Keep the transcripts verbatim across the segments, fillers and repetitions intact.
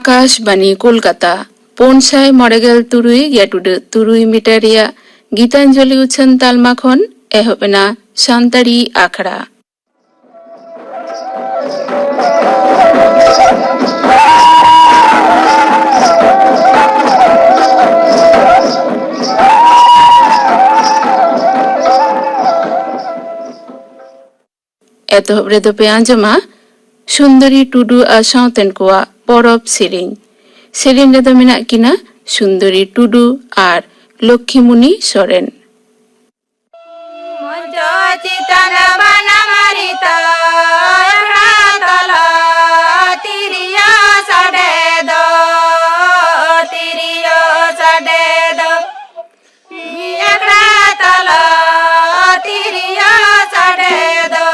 ᱟᱠᱟᱥᱵᱟᱱᱤ ᱠᱳᱞᱠᱟᱛᱟ, ᱯᱩᱱ ᱥᱟᱭ ᱢᱚᱬᱮ ᱜᱮᱞ ᱛᱩᱨᱩᱭ ᱜᱮᱴ ᱩᱰᱟᱹᱜ ᱛᱩᱨᱩᱭ ᱢᱤᱴᱟᱨ ᱨᱮᱭᱟᱜ ᱜᱤᱛᱟᱧᱡᱚᱞᱤ ᱩᱪᱷᱟᱹᱱ ᱛᱟᱞᱢᱟ ᱠᱷᱚᱱ ᱮᱦᱚᱵ ᱮᱱᱟ ᱥᱟᱱᱛᱟᱲᱤ ᱟᱠᱷᱲᱟ᱾ ᱮᱛᱚᱦᱚᱵ ᱨᱮᱫᱚ ᱯᱮ ᱟᱸᱡᱚᱢᱟ ᱥᱩᱱᱫᱚᱨᱤ ᱴᱩᱰᱩ ᱟᱨ ᱥᱟᱶᱛᱮᱱ ᱠᱚᱣᱟᱜ ᱯᱚᱨᱚᱵᱽ ᱥᱮᱨᱮᱧ᱾ ᱥᱮᱨᱮᱧ ᱨᱮᱫᱚ ᱢᱮᱱᱟᱜ ᱠᱤᱱᱟ ᱥᱩᱱᱫᱚᱨᱤ ᱴᱩᱰᱩ ᱟᱨ ᱞᱚᱠᱠᱷᱤᱢᱩᱱᱤ ᱥᱚᱨᱮᱱ᱾ ᱢᱚᱧᱪᱚ ᱪᱮᱛᱟᱱ ᱵᱟᱱᱟᱢ ᱨᱤᱛᱟ, ᱟᱠᱷᱲᱟ ᱛᱟᱞᱟ ᱛᱤᱨᱭᱳ ᱥᱟᱰᱮ ᱫᱚ, ᱛᱤᱨᱭᱳ ᱥᱟᱰᱮ ᱫᱚ, ᱟᱠᱷᱲᱟ ᱛᱟᱞᱟ ᱛᱤᱨᱭᱳ ᱥᱟᱰᱮ ᱫᱚ᱾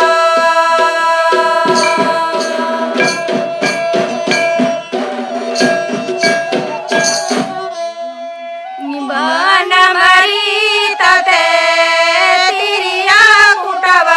ᱵᱟᱱᱟᱢ ᱨᱤᱛᱟᱛᱮ ᱛᱤᱨᱭᱳ ᱠᱩᱴᱟᱹᱣ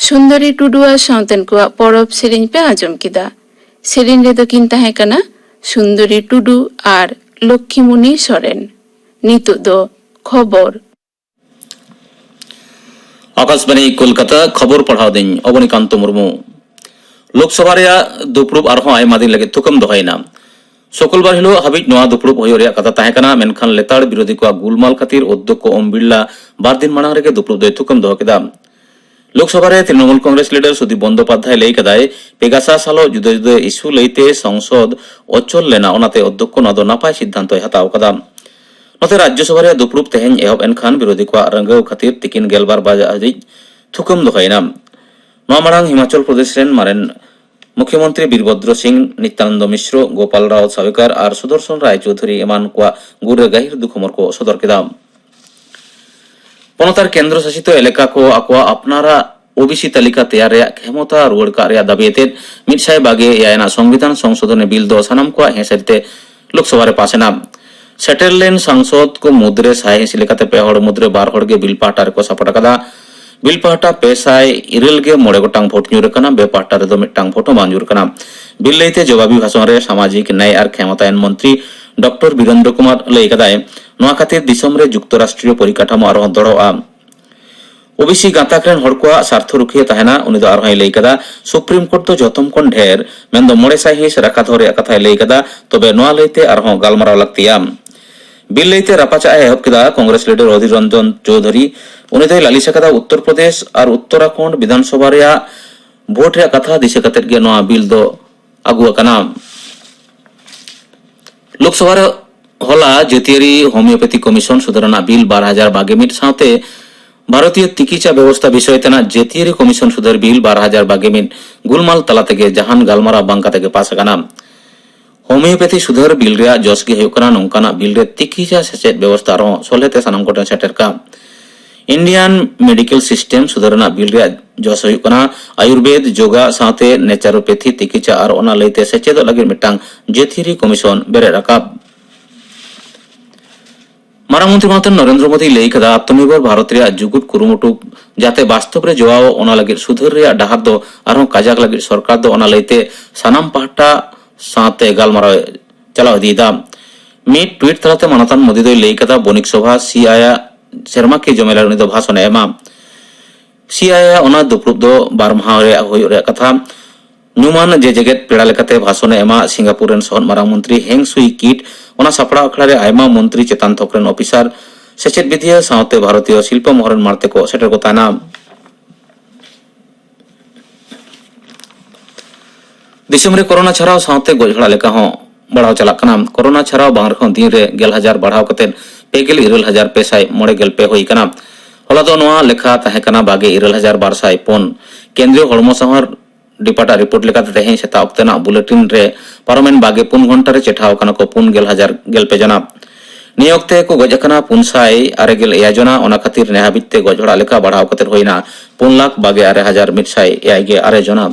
ᱥᱩᱱᱫᱚᱨᱤ ᱴᱩᱰᱩᱣᱟᱜ ᱥᱟᱶᱛᱮᱱ ᱠᱚᱣᱟᱜ ᱯᱚᱨᱚᱵᱽ ᱥᱮᱨᱮᱧ ᱯᱮ ᱟᱸᱡᱚᱢ ᱠᱮᱫᱟ᱾ ᱥᱮᱨᱮᱧ ᱨᱮᱫᱚ ᱠᱤᱱ ᱛᱟᱦᱮᱸ ᱠᱟᱱᱟ ᱥᱩᱱᱫᱚᱨᱤ ᱴᱩᱰᱩ ᱟᱨ ᱞᱚᱠᱠᱷᱤᱢᱩᱱᱤ ᱥᱚᱨᱮᱱ᱾ ᱱᱤᱛᱚᱜ ᱫᱚ ᱠᱷᱚᱵᱚᱨ᱾ ᱟᱠᱟᱥᱵᱟᱬᱤ ᱠᱳᱞᱠᱟᱛᱟ, ᱠᱷᱚᱵᱚᱨ ᱯᱟᱲᱦᱟᱣ ᱫᱟᱹᱧ ᱚᱵᱚᱱᱤᱠᱟᱱᱛᱚ ᱢᱩᱨᱢᱩ᱾ ᱞᱳᱠᱥᱚᱵᱷᱟ ᱨᱮᱭᱟᱜ ᱫᱩᱯᱲᱩᱵ ᱟᱨᱦᱚᱸ ᱟᱭᱢᱟ ᱫᱤᱱ ᱞᱟᱹᱜᱤᱫ ᱛᱷᱩᱠᱟᱹᱢ ᱫᱚᱦᱚᱭᱮᱱᱟ᱾ ᱥᱩᱠᱩᱞᱵᱟᱨ ᱦᱤᱞᱳᱜ ᱦᱟᱹᱵᱤᱡ ᱱᱚᱣᱟ ᱫᱩᱯᱲᱩᱵ ᱦᱩᱭᱩᱜ ᱨᱮᱭᱟᱜ ᱠᱟᱛᱷᱟ ᱛᱟᱦᱮᱸ ᱠᱟᱱᱟ, ᱢᱮᱱᱠᱷᱟᱱ ᱞᱮᱛᱟᱲ ᱵᱤᱨᱳᱫᱷᱤ ᱠᱚᱣᱟᱜ ᱜᱩᱞᱢᱟᱞ ᱠᱷᱟᱹᱛᱤᱨ ᱚᱫᱽᱫᱷᱚᱠᱠᱷᱚ ᱳᱢ ᱵᱤᱨᱞᱟ ᱵᱟᱨ ᱫᱤᱱ ᱢᱟᱲᱟᱝ ᱨᱮᱜᱮ ᱫᱩᱯᱲᱩᱵ ᱫᱚᱭ ᱛᱷᱩᱠᱟᱹᱢ ᱫᱚᱦᱚ ᱠᱮᱫᱟ᱾ ᱞᱳᱠᱥᱚᱵᱷᱟ ᱨᱮ ᱛᱨᱤᱱᱚᱢᱩᱞ ᱠᱚᱝᱜᱨᱮᱥ ᱞᱤᱰᱟᱨ ᱥᱩᱫᱤᱯ ᱵᱚᱱᱫᱚᱯᱟᱫᱷᱭᱟᱭ ᱞᱟᱹᱭ ᱠᱟᱫᱟᱭ, ᱯᱮᱜᱟᱥᱟᱥ ᱥᱟᱞᱚᱜ ᱡᱩᱫᱟᱹ ᱡᱩᱫᱟᱹ ᱤᱥᱩ ᱞᱟᱹᱭᱛᱮ ᱥᱚᱝᱥᱚᱫ ᱚᱪᱚᱞ ᱞᱮᱱᱟ, ᱚᱱᱟᱛᱮ ᱚᱫᱽᱫᱷᱚᱠᱠᱷᱚ ᱱᱚᱣᱟ ᱫᱚ ᱱᱟᱯᱟᱭ ᱥᱤᱫᱽᱫᱷᱟᱱᱛᱚᱭ ᱦᱟᱛᱟᱣ ᱠᱟᱫᱟ᱾ ᱱᱚᱛᱮ ᱨᱟᱡᱽᱡᱚᱥᱚᱵᱷᱟ ᱨᱮᱭᱟᱜ ᱫᱩᱯᱲᱩᱵ ᱛᱮᱦᱮᱧ ᱮᱦᱚᱵ ᱮᱱ ᱠᱷᱟᱱ ᱵᱤᱨᱳᱫᱷᱤ ᱠᱚᱣᱟᱜ ᱨᱟᱸᱜᱟᱣ ᱠᱷᱟᱹᱛᱤᱨ ᱛᱤᱠᱤᱱ ᱜᱮᱞᱵᱟᱨ ᱵᱟᱡᱟᱜ ᱦᱟᱹᱵᱤᱡ ᱛᱷᱩᱠᱟᱹᱢ ᱫᱚᱦᱚᱭᱮᱱᱟ᱾ ᱱᱚᱣᱟ ᱢᱟᱲᱟᱝ ᱦᱤᱢᱟᱪᱚᱞ ᱯᱨᱚᱫᱮᱥ ᱨᱮᱱ ᱢᱟᱨᱮᱱ ᱢᱩᱠᱷᱭᱚᱢᱚᱱᱛᱨᱤ ᱵᱤᱨᱵᱷᱚᱫᱨᱚ ᱥᱤᱝ, ᱱᱤᱛᱭᱟᱱᱚᱱᱫᱚ ᱢᱤᱥᱨᱚ, ᱜᱳᱯᱟᱞ ᱨᱟᱣ ᱥᱟᱣᱮᱠᱟᱨ ᱟᱨ ᱥᱩᱫᱚᱨᱥᱚᱱ ᱨᱟᱭ ᱪᱳᱣᱫᱷᱩᱨᱤ ᱮᱢᱟᱱ ᱠᱚᱣᱟᱜ ᱜᱩᱨ ᱨᱮ ᱜᱟᱹᱦᱤᱨ ᱫᱩᱠ ᱦᱚᱢᱚᱨ ᱠᱚ ᱥᱚᱫᱚᱨ ᱠᱮᱫᱟ᱾ ᱯᱚᱱᱚᱛ ᱟᱨ ᱠᱮᱱᱫᱨᱚ ᱥᱟᱥᱤᱛ ᱮᱞᱟᱠᱟ ᱠᱚ ᱟᱠᱚᱣᱟᱜ ᱟᱯᱱᱟᱨᱟᱜ ᱳᱵᱤᱥᱤ ᱛᱟᱹᱞᱤᱠᱟ ᱛᱮᱭᱟᱨ ᱨᱮᱭᱟᱜ ᱠᱷᱮᱢᱚᱛᱟ ᱨᱩᱣᱟᱹᱲ ᱠᱟᱜ ᱨᱮᱭᱟᱜ ᱫᱟᱹᱵᱤ ᱟᱛᱮᱫ ᱢᱤᱫ ᱥᱟᱭ ᱵᱟᱜᱮ ᱮᱭᱟᱭ ᱟᱱᱟᱜ ᱥᱚᱝᱵᱤᱫᱷᱟᱱ ᱥᱚᱝᱥᱳᱫᱷᱚᱱᱤ ᱵᱤᱞ ᱫᱚ ᱥᱟᱱᱟᱢ ᱠᱚᱣᱟᱜ ᱦᱮᱸ ᱥᱟᱹᱨᱤᱛᱮ ᱞᱳᱠᱥᱚᱵᱷᱟ ᱨᱮ ᱯᱟᱥ ᱮᱱᱟ᱾ ᱥᱮᱴᱮᱨ ᱞᱮᱱ ᱥᱟᱝᱥᱚᱫ ᱠᱚ ᱢᱩᱫᱽᱨᱮ ᱥᱟᱭ ᱦᱤᱸᱥ ᱞᱮᱠᱟᱛᱮ ᱯᱮ ᱦᱚᱲ ᱢᱩᱫᱽᱨᱮ ᱵᱟᱨ ᱦᱚᱲ ᱜᱮ ᱵᱤᱞ ᱯᱟᱦᱴᱟ ᱨᱮᱠᱚ ᱥᱟᱯᱚᱴ ᱟᱠᱟᱫᱟ᱾ ᱵᱤᱞ ᱯᱟᱦᱴᱟ ᱯᱮ ᱥᱟᱭ ᱤᱨᱟᱹᱞ ᱜᱮ ᱢᱚᱬᱮ ᱜᱚᱴᱟᱝ ᱵᱷᱳᱴ ᱧᱩᱨ ᱟᱠᱟᱱᱟ, ᱵᱮ ᱯᱟᱦᱴᱟ ᱨᱮᱫᱚ ᱢᱤᱫᱴᱟᱝ ᱵᱷᱳᱴ ᱦᱚᱸ ᱵᱟᱝ ᱧᱩᱨ ᱟᱠᱟᱱᱟ᱾ ᱵᱤᱞ ᱞᱟᱹᱭᱛᱮ ᱡᱚᱵᱟᱵᱤ ᱵᱷᱟᱥᱚᱱ ᱨᱮ ᱥᱟᱢᱟᱡᱤᱠ ᱱᱭᱟᱭ ᱟᱨ ᱠᱷᱮᱢᱚᱛᱟᱭᱚᱱ ᱢᱚᱱᱛᱨᱤ ᱰᱚᱠᱴᱚᱨ ᱵᱤᱨᱮᱱᱫᱨᱚ ᱠᱩᱢᱟᱨ ᱞᱟᱹᱭ ᱟᱠᱟᱫᱟᱭ, ᱱᱚᱣᱟ ᱠᱷᱟᱹᱛᱤᱨ ᱫᱤᱥᱚᱢ ᱨᱮ ᱡᱩᱠᱛᱚ ᱨᱟᱥᱴᱨᱤᱭᱚ ᱯᱚᱨᱤᱠᱟᱴᱷᱟᱢᱳ ᱟᱨᱦᱚᱸ ᱫᱚᱲᱦᱚᱜᱼᱟ᱾ ᱳᱵᱤᱥᱤ ᱜᱟᱸᱛᱟᱠ ᱨᱮᱱ ᱦᱚᱲ ᱠᱚᱣᱟᱜ ᱥᱟᱨᱛᱷᱚ ᱨᱩᱠᱷᱤᱭᱟᱹ ᱛᱟᱦᱮᱱᱟ᱾ ᱩᱱᱤ ᱫᱚ ᱟᱨᱦᱚᱸᱭ ᱞᱟᱹᱭ ᱠᱟᱫᱟ, ᱥᱩᱯᱨᱤᱢ ᱠᱳᱨᱴ ᱫᱚ ᱡᱚᱛᱚᱢ ᱠᱷᱚᱱ ᱰᱷᱮᱨ, ᱢᱮᱱᱫᱚ ᱢᱚᱬᱮ ᱥᱟᱭ ᱦᱤᱸᱥ ᱨᱟᱠᱷᱟ ᱫᱚᱦᱚ ᱨᱮᱭᱟᱜ ᱠᱟᱛᱷᱟᱭ ᱞᱟᱹᱭ ᱠᱟᱫᱟ, ᱛᱚᱵᱮ ᱱᱚᱣᱟ ᱞᱟᱹᱭᱛᱮ ᱟᱨᱦᱚᱸ ᱜᱟᱞᱢᱟᱨᱟᱣ ᱞᱟᱹᱠᱛᱤᱭᱟ᱾ ᱵᱤᱞ ᱞᱟᱹᱭᱛᱮ ᱨᱟᱯᱟᱪᱟᱜ ᱮ ᱮᱦᱚᱵ ᱠᱮᱫᱟ ᱠᱚᱝᱜᱨᱮᱥ ᱞᱤᱰᱟᱨ ᱚᱫᱷᱤᱨ ᱨᱚᱧᱡᱚᱱ ᱪᱳᱣᱫᱷᱩᱨᱤ᱾ ᱩᱱᱤ ᱫᱚᱭ ᱞᱟᱹᱞᱤᱥ ᱟᱠᱟᱫᱟ, ᱩᱛᱛᱚᱨ ᱯᱨᱚᱫᱮᱥ ᱟᱨ ᱩᱛᱛᱚᱨᱟᱠᱷᱚᱸᱰ ᱵᱤᱫᱷᱟᱱᱥᱚᱵᱷᱟ ᱨᱮᱭᱟᱜ ᱵᱷᱳᱴ ᱨᱮᱭᱟᱜ ᱠᱟᱛᱷᱟ ᱫᱤᱥᱟᱹ ᱠᱟᱛᱮᱫ ᱜᱮ ᱱᱚᱣᱟ ᱵᱤᱞ ᱫᱚ ᱟᱹᱜᱩ ᱟᱠᱟᱱᱟ᱾ ᱞᱳᱠᱥᱚᱵᱷᱟ ᱨᱮ ᱦᱚᱞᱟ ᱡᱟᱹᱛᱤᱭᱟᱹᱨᱤ ᱦᱳᱢᱤᱭᱳᱯᱮᱛᱷᱤ ᱠᱚᱢᱤᱥᱚᱱ ᱥᱩᱫᱷᱟᱹᱨ ᱨᱮᱱᱟᱜ ᱵᱤᱞ ᱵᱟᱨ ᱦᱟᱡᱟᱨ ᱵᱟᱜᱮ ᱢᱤᱫ ᱥᱟᱶᱛᱮ ᱵᱷᱟᱨᱚᱛᱤᱭᱚ ᱛᱤᱠᱤᱪᱷᱟ ᱵᱮᱵᱚᱥᱛᱷᱟ ᱵᱤᱥᱚᱭ ᱛᱮᱱᱟᱜ ᱡᱟᱹᱛᱤᱭᱟᱹᱨᱤ ᱠᱚᱢᱤᱥᱚᱱ ᱥᱩᱫᱷᱟᱹᱨ ᱵᱤᱞ ᱵᱟᱨ ᱦᱟᱡᱟᱨ ᱵᱟᱜᱮ ᱢᱤᱫ ᱜᱩᱞᱢᱟᱞ ᱛᱟᱞᱟ ᱛᱮᱜᱮ ᱡᱟᱦᱟᱱ ᱜᱟᱞᱢᱟᱨᱟᱣ ᱵᱟᱝ ᱠᱟᱛᱮ ᱜᱮ ᱯᱟᱥ ᱟᱠᱟᱱᱟ᱾ ᱦᱳᱢᱤᱭᱳᱯᱮᱛᱷᱤ ᱥᱩᱫᱷᱟᱹᱨ ᱵᱤᱞ ᱨᱮᱭᱟᱜ ᱡᱚᱥ ᱜᱮ ᱦᱩᱭᱩᱜ ᱠᱟᱱᱟ ᱱᱚᱝᱠᱟᱱᱟᱜ ᱵᱤᱞ ᱨᱮ ᱛᱤᱠᱤᱪᱷᱟ ᱥᱮᱪᱮᱫ ᱵᱮᱵᱚᱥᱛᱷᱟ ᱟᱨᱦᱚᱸ ᱥᱚᱞᱦᱮᱛᱮ ᱥᱟᱱᱟᱢ ᱠᱚᱴᱷᱮᱱ ᱥᱮᱴᱮᱨ ᱠᱟᱜ᱾ ᱤᱱᱰᱤᱭᱟᱱ ᱢᱮᱰᱤᱠᱮᱞ ᱥᱤᱥᱴᱮᱢ ᱥᱩᱫᱷᱟᱹᱨ ᱨᱮᱱᱟᱜ ᱵᱤᱞ ᱨᱮᱭᱟᱜ ᱡᱚᱥ ᱦᱩᱭᱩᱜ ᱠᱟᱱᱟ ᱟᱭᱩᱨᱵᱮᱫ, ᱡᱳᱜᱟ ᱥᱟᱶᱛᱮ ᱱᱮᱪᱟᱨᱳᱯᱮᱛᱷᱤ ᱛᱤᱠᱤᱪᱷᱟ ᱟᱨ ᱚᱱᱟ ᱞᱟᱹᱭᱛᱮ ᱥᱮᱪᱮᱫᱚᱜ ᱞᱟᱹᱜᱤᱫ ᱢᱤᱫᱴᱟᱝ ᱡᱟᱹᱛᱤᱭᱟᱹᱨᱤ ᱠᱚᱢᱤᱥᱚᱱ ᱵᱮᱨᱮᱫ ᱨᱟᱠᱟᱵ᱾ ᱢᱟᱨᱟᱝ ᱢᱚᱱᱛᱨᱤ ᱢᱟᱱᱚᱛᱟᱱ ᱱᱚᱨᱮᱱᱫᱨᱚ ᱢᱳᱫᱤᱭ ᱞᱟᱹᱭ ᱠᱟᱫᱟ, ᱟᱛᱢᱚᱱᱤᱨᱵᱷᱚᱨ ᱵᱷᱟᱨᱚᱛ ᱨᱮᱭᱟᱜ ᱡᱩᱜᱩᱫ ᱠᱩᱨᱩᱢᱩᱴᱩ ᱡᱟᱛᱮ ᱵᱟᱥᱛᱚᱵ ᱨᱮ ᱡᱚᱣᱟᱣ, ᱚᱱᱟ ᱞᱟᱹᱜᱤᱫ ᱥᱩᱫᱷᱟᱹᱨ ᱨᱮᱭᱟᱜ ᱰᱟᱦᱟᱨ ᱫᱚ ᱟᱨᱦᱚᱸ ᱠᱟᱡᱟᱠ ᱞᱟᱹᱜᱤᱫ ᱥᱚᱨᱠᱟᱨ ᱫᱚ ᱚᱱᱟ ᱞᱟᱹᱭᱛᱮ ᱥᱟᱱᱟᱢ ᱯᱟᱦᱴᱟ ᱥᱟᱶᱛᱮ ᱜᱟᱞᱢᱟᱨᱟᱣ ᱮ ᱪᱟᱞᱟᱣ ᱤᱫᱤᱭᱮᱫᱟ᱾ ᱢᱤᱫ ᱴᱩᱭᱤᱴ ᱛᱟᱞᱟᱛᱮ ᱢᱟᱱᱚᱛᱟᱱ ᱢᱳᱫᱤ ᱫᱚᱭ ᱞᱟᱹᱭ ᱠᱟᱫᱟ, ᱵᱚᱱᱤᱠ ᱥᱚᱵᱷᱟ, ᱥᱤ ᱟᱭ ᱟᱜ ᱥᱮᱨᱢᱟᱠᱤᱭᱟᱹ ᱡᱚᱢᱮᱞᱟ ᱨᱮ ᱩᱱᱤ ᱫᱚ ᱵᱷᱟᱥᱚᱱ ᱮ ᱮᱢᱟ᱾ ᱥᱤ ᱟᱭ ᱟᱜ ᱚᱱᱟ ᱫᱩᱯᱲᱩᱵ ᱫᱚ ᱵᱟᱨ ᱢᱟᱦᱟ ᱨᱮᱭᱟᱜ ᱦᱩᱭᱩᱜ ᱨᱮᱭᱟᱜ ᱠᱟᱛᱷᱟ᱾ ᱧᱩᱢᱟᱱ ᱡᱮ ᱡᱮᱜᱮᱛ ᱯᱮᱲᱟ ᱞᱮᱠᱟᱛᱮ ᱵᱷᱟᱥᱚᱱ ᱮ ᱮᱢᱟ ᱥᱤᱝᱜᱟᱯᱩᱨ ᱨᱮᱱ ᱥᱚᱦᱚᱫ ᱢᱟᱨᱟᱝ ᱢᱚᱱᱛᱨᱤ ᱦᱮᱝ ᱥᱩᱭ ᱠᱤᱴ᱾ ᱚᱱᱟ ᱥᱟᱯᱲᱟᱣ ᱟᱠᱷᱲᱟ ᱨᱮ ᱟᱭᱢᱟ ᱢᱚᱱᱛᱨᱤ, ᱪᱮᱛᱟᱱ ᱛᱷᱚᱠ ᱨᱮᱱ ᱚᱯᱷᱤᱥᱟᱨ, ᱥᱮᱪᱮᱫ ᱵᱤᱫᱷᱤᱭᱟᱹ ᱥᱟᱶᱛᱮ ᱵᱷᱟᱨᱚᱛᱤᱭᱚ ᱥᱤᱞᱯᱚ ᱢᱚᱦᱚᱞ ᱨᱮᱱ ᱢᱟᱬᱛᱮ ᱠᱚ ᱥᱮᱴᱮᱨ ᱠᱚ ᱛᱟᱦᱮᱱᱟ᱾ ᱫᱤᱥᱚᱢ ᱨᱮ ᱠᱳᱨᱳᱱᱟ ᱪᱷᱟᱲᱟᱣ ᱥᱟᱶᱛᱮ ᱜᱚᱡ ᱦᱚᱲᱟᱜ ᱞᱮᱠᱷᱟ ᱦᱚᱸ ᱵᱟᱲᱦᱟᱣ ᱪᱟᱞᱟᱜ ᱠᱟᱱᱟ᱾ ᱠᱳᱨᱳᱱᱟ ᱪᱷᱟᱲᱟᱣ ᱵᱟᱝ ᱨᱮᱦᱚᱸ ᱫᱤᱱ ᱨᱮ ᱜᱮᱞ ᱦᱟᱡᱟᱨ ᱵᱟᱲᱦᱟᱣ ᱠᱟᱛᱮ ᱯᱮ ᱜᱮᱞ ᱤᱨᱟᱹᱞ ᱦᱟᱡᱟᱨ ᱯᱮ ᱥᱟᱭ ᱢᱚᱬᱮ ᱜᱮᱞ ᱯᱮ ᱦᱩᱭ ᱟᱠᱟᱱᱟ᱾ ᱦᱚᱞᱟ ᱫᱚ ᱱᱚᱣᱟ ᱞᱮᱠᱷᱟ ᱛᱟᱦᱮᱸ ᱠᱟᱱᱟ ᱵᱟᱜᱮ ᱤᱨᱟᱹᱞ ᱦᱟᱡᱟᱨ ᱵᱟᱨ ᱥᱟᱭ ᱯᱩᱱ᱾ ᱠᱮᱱᱫᱨᱤᱭᱚ ᱦᱚᱲᱢᱚ ᱥᱟᱶᱟᱨ ᱰᱤᱯᱟᱨᱴ ᱟᱜ ᱨᱤᱯᱳᱨᱴ ᱞᱮᱠᱟᱛᱮ ᱛᱮᱦᱮᱧ ᱥᱮᱛᱟᱜ ᱚᱠᱛᱮᱱᱟᱜ ᱵᱩᱞᱮᱴᱤᱱ ᱨᱮ ᱯᱟᱨᱚᱢᱮᱱ ᱵᱟᱜᱮ ᱯᱩᱱ ᱜᱷᱚᱱᱴᱟ ᱨᱮ ᱪᱮᱴᱷᱟᱣ ᱟᱠᱟᱱᱟ ᱠᱚ ᱯᱩᱱ ᱜᱮᱞ ᱦᱟᱡᱟᱨ ᱜᱮᱞ ᱯᱮ ᱡᱚᱱᱟ᱾ ᱱᱤᱭᱟᱹ ᱚᱠᱛᱮ ᱠᱚ ᱜᱚᱡ ᱟᱠᱟᱱᱟ ᱯᱩᱱ ᱥᱟᱭ ᱟᱨᱮ ᱜᱮᱞ ᱮᱭᱟᱭ ᱡᱚᱱᱟ᱾ ᱚᱱᱟ ᱠᱷᱟᱹᱛᱤᱨ ᱱᱮ ᱦᱟᱹᱵᱤᱡ ᱛᱮ ᱜᱚᱡ ᱦᱚᱲᱟᱜ ᱞᱮᱠᱷᱟ ᱵᱟᱲᱦᱟᱣ ᱠᱟᱛᱮ ᱦᱩᱭᱱᱟ ᱯᱩᱱ ᱞᱟᱠᱷ ᱵᱟᱜᱮ ᱟᱨᱮ ᱦᱟᱡᱟᱨ ᱢᱤᱫ ᱥᱟᱭ ᱮᱭᱟᱭ ᱜᱮᱞ ᱟᱨᱮ ᱡᱚᱱᱟ᱾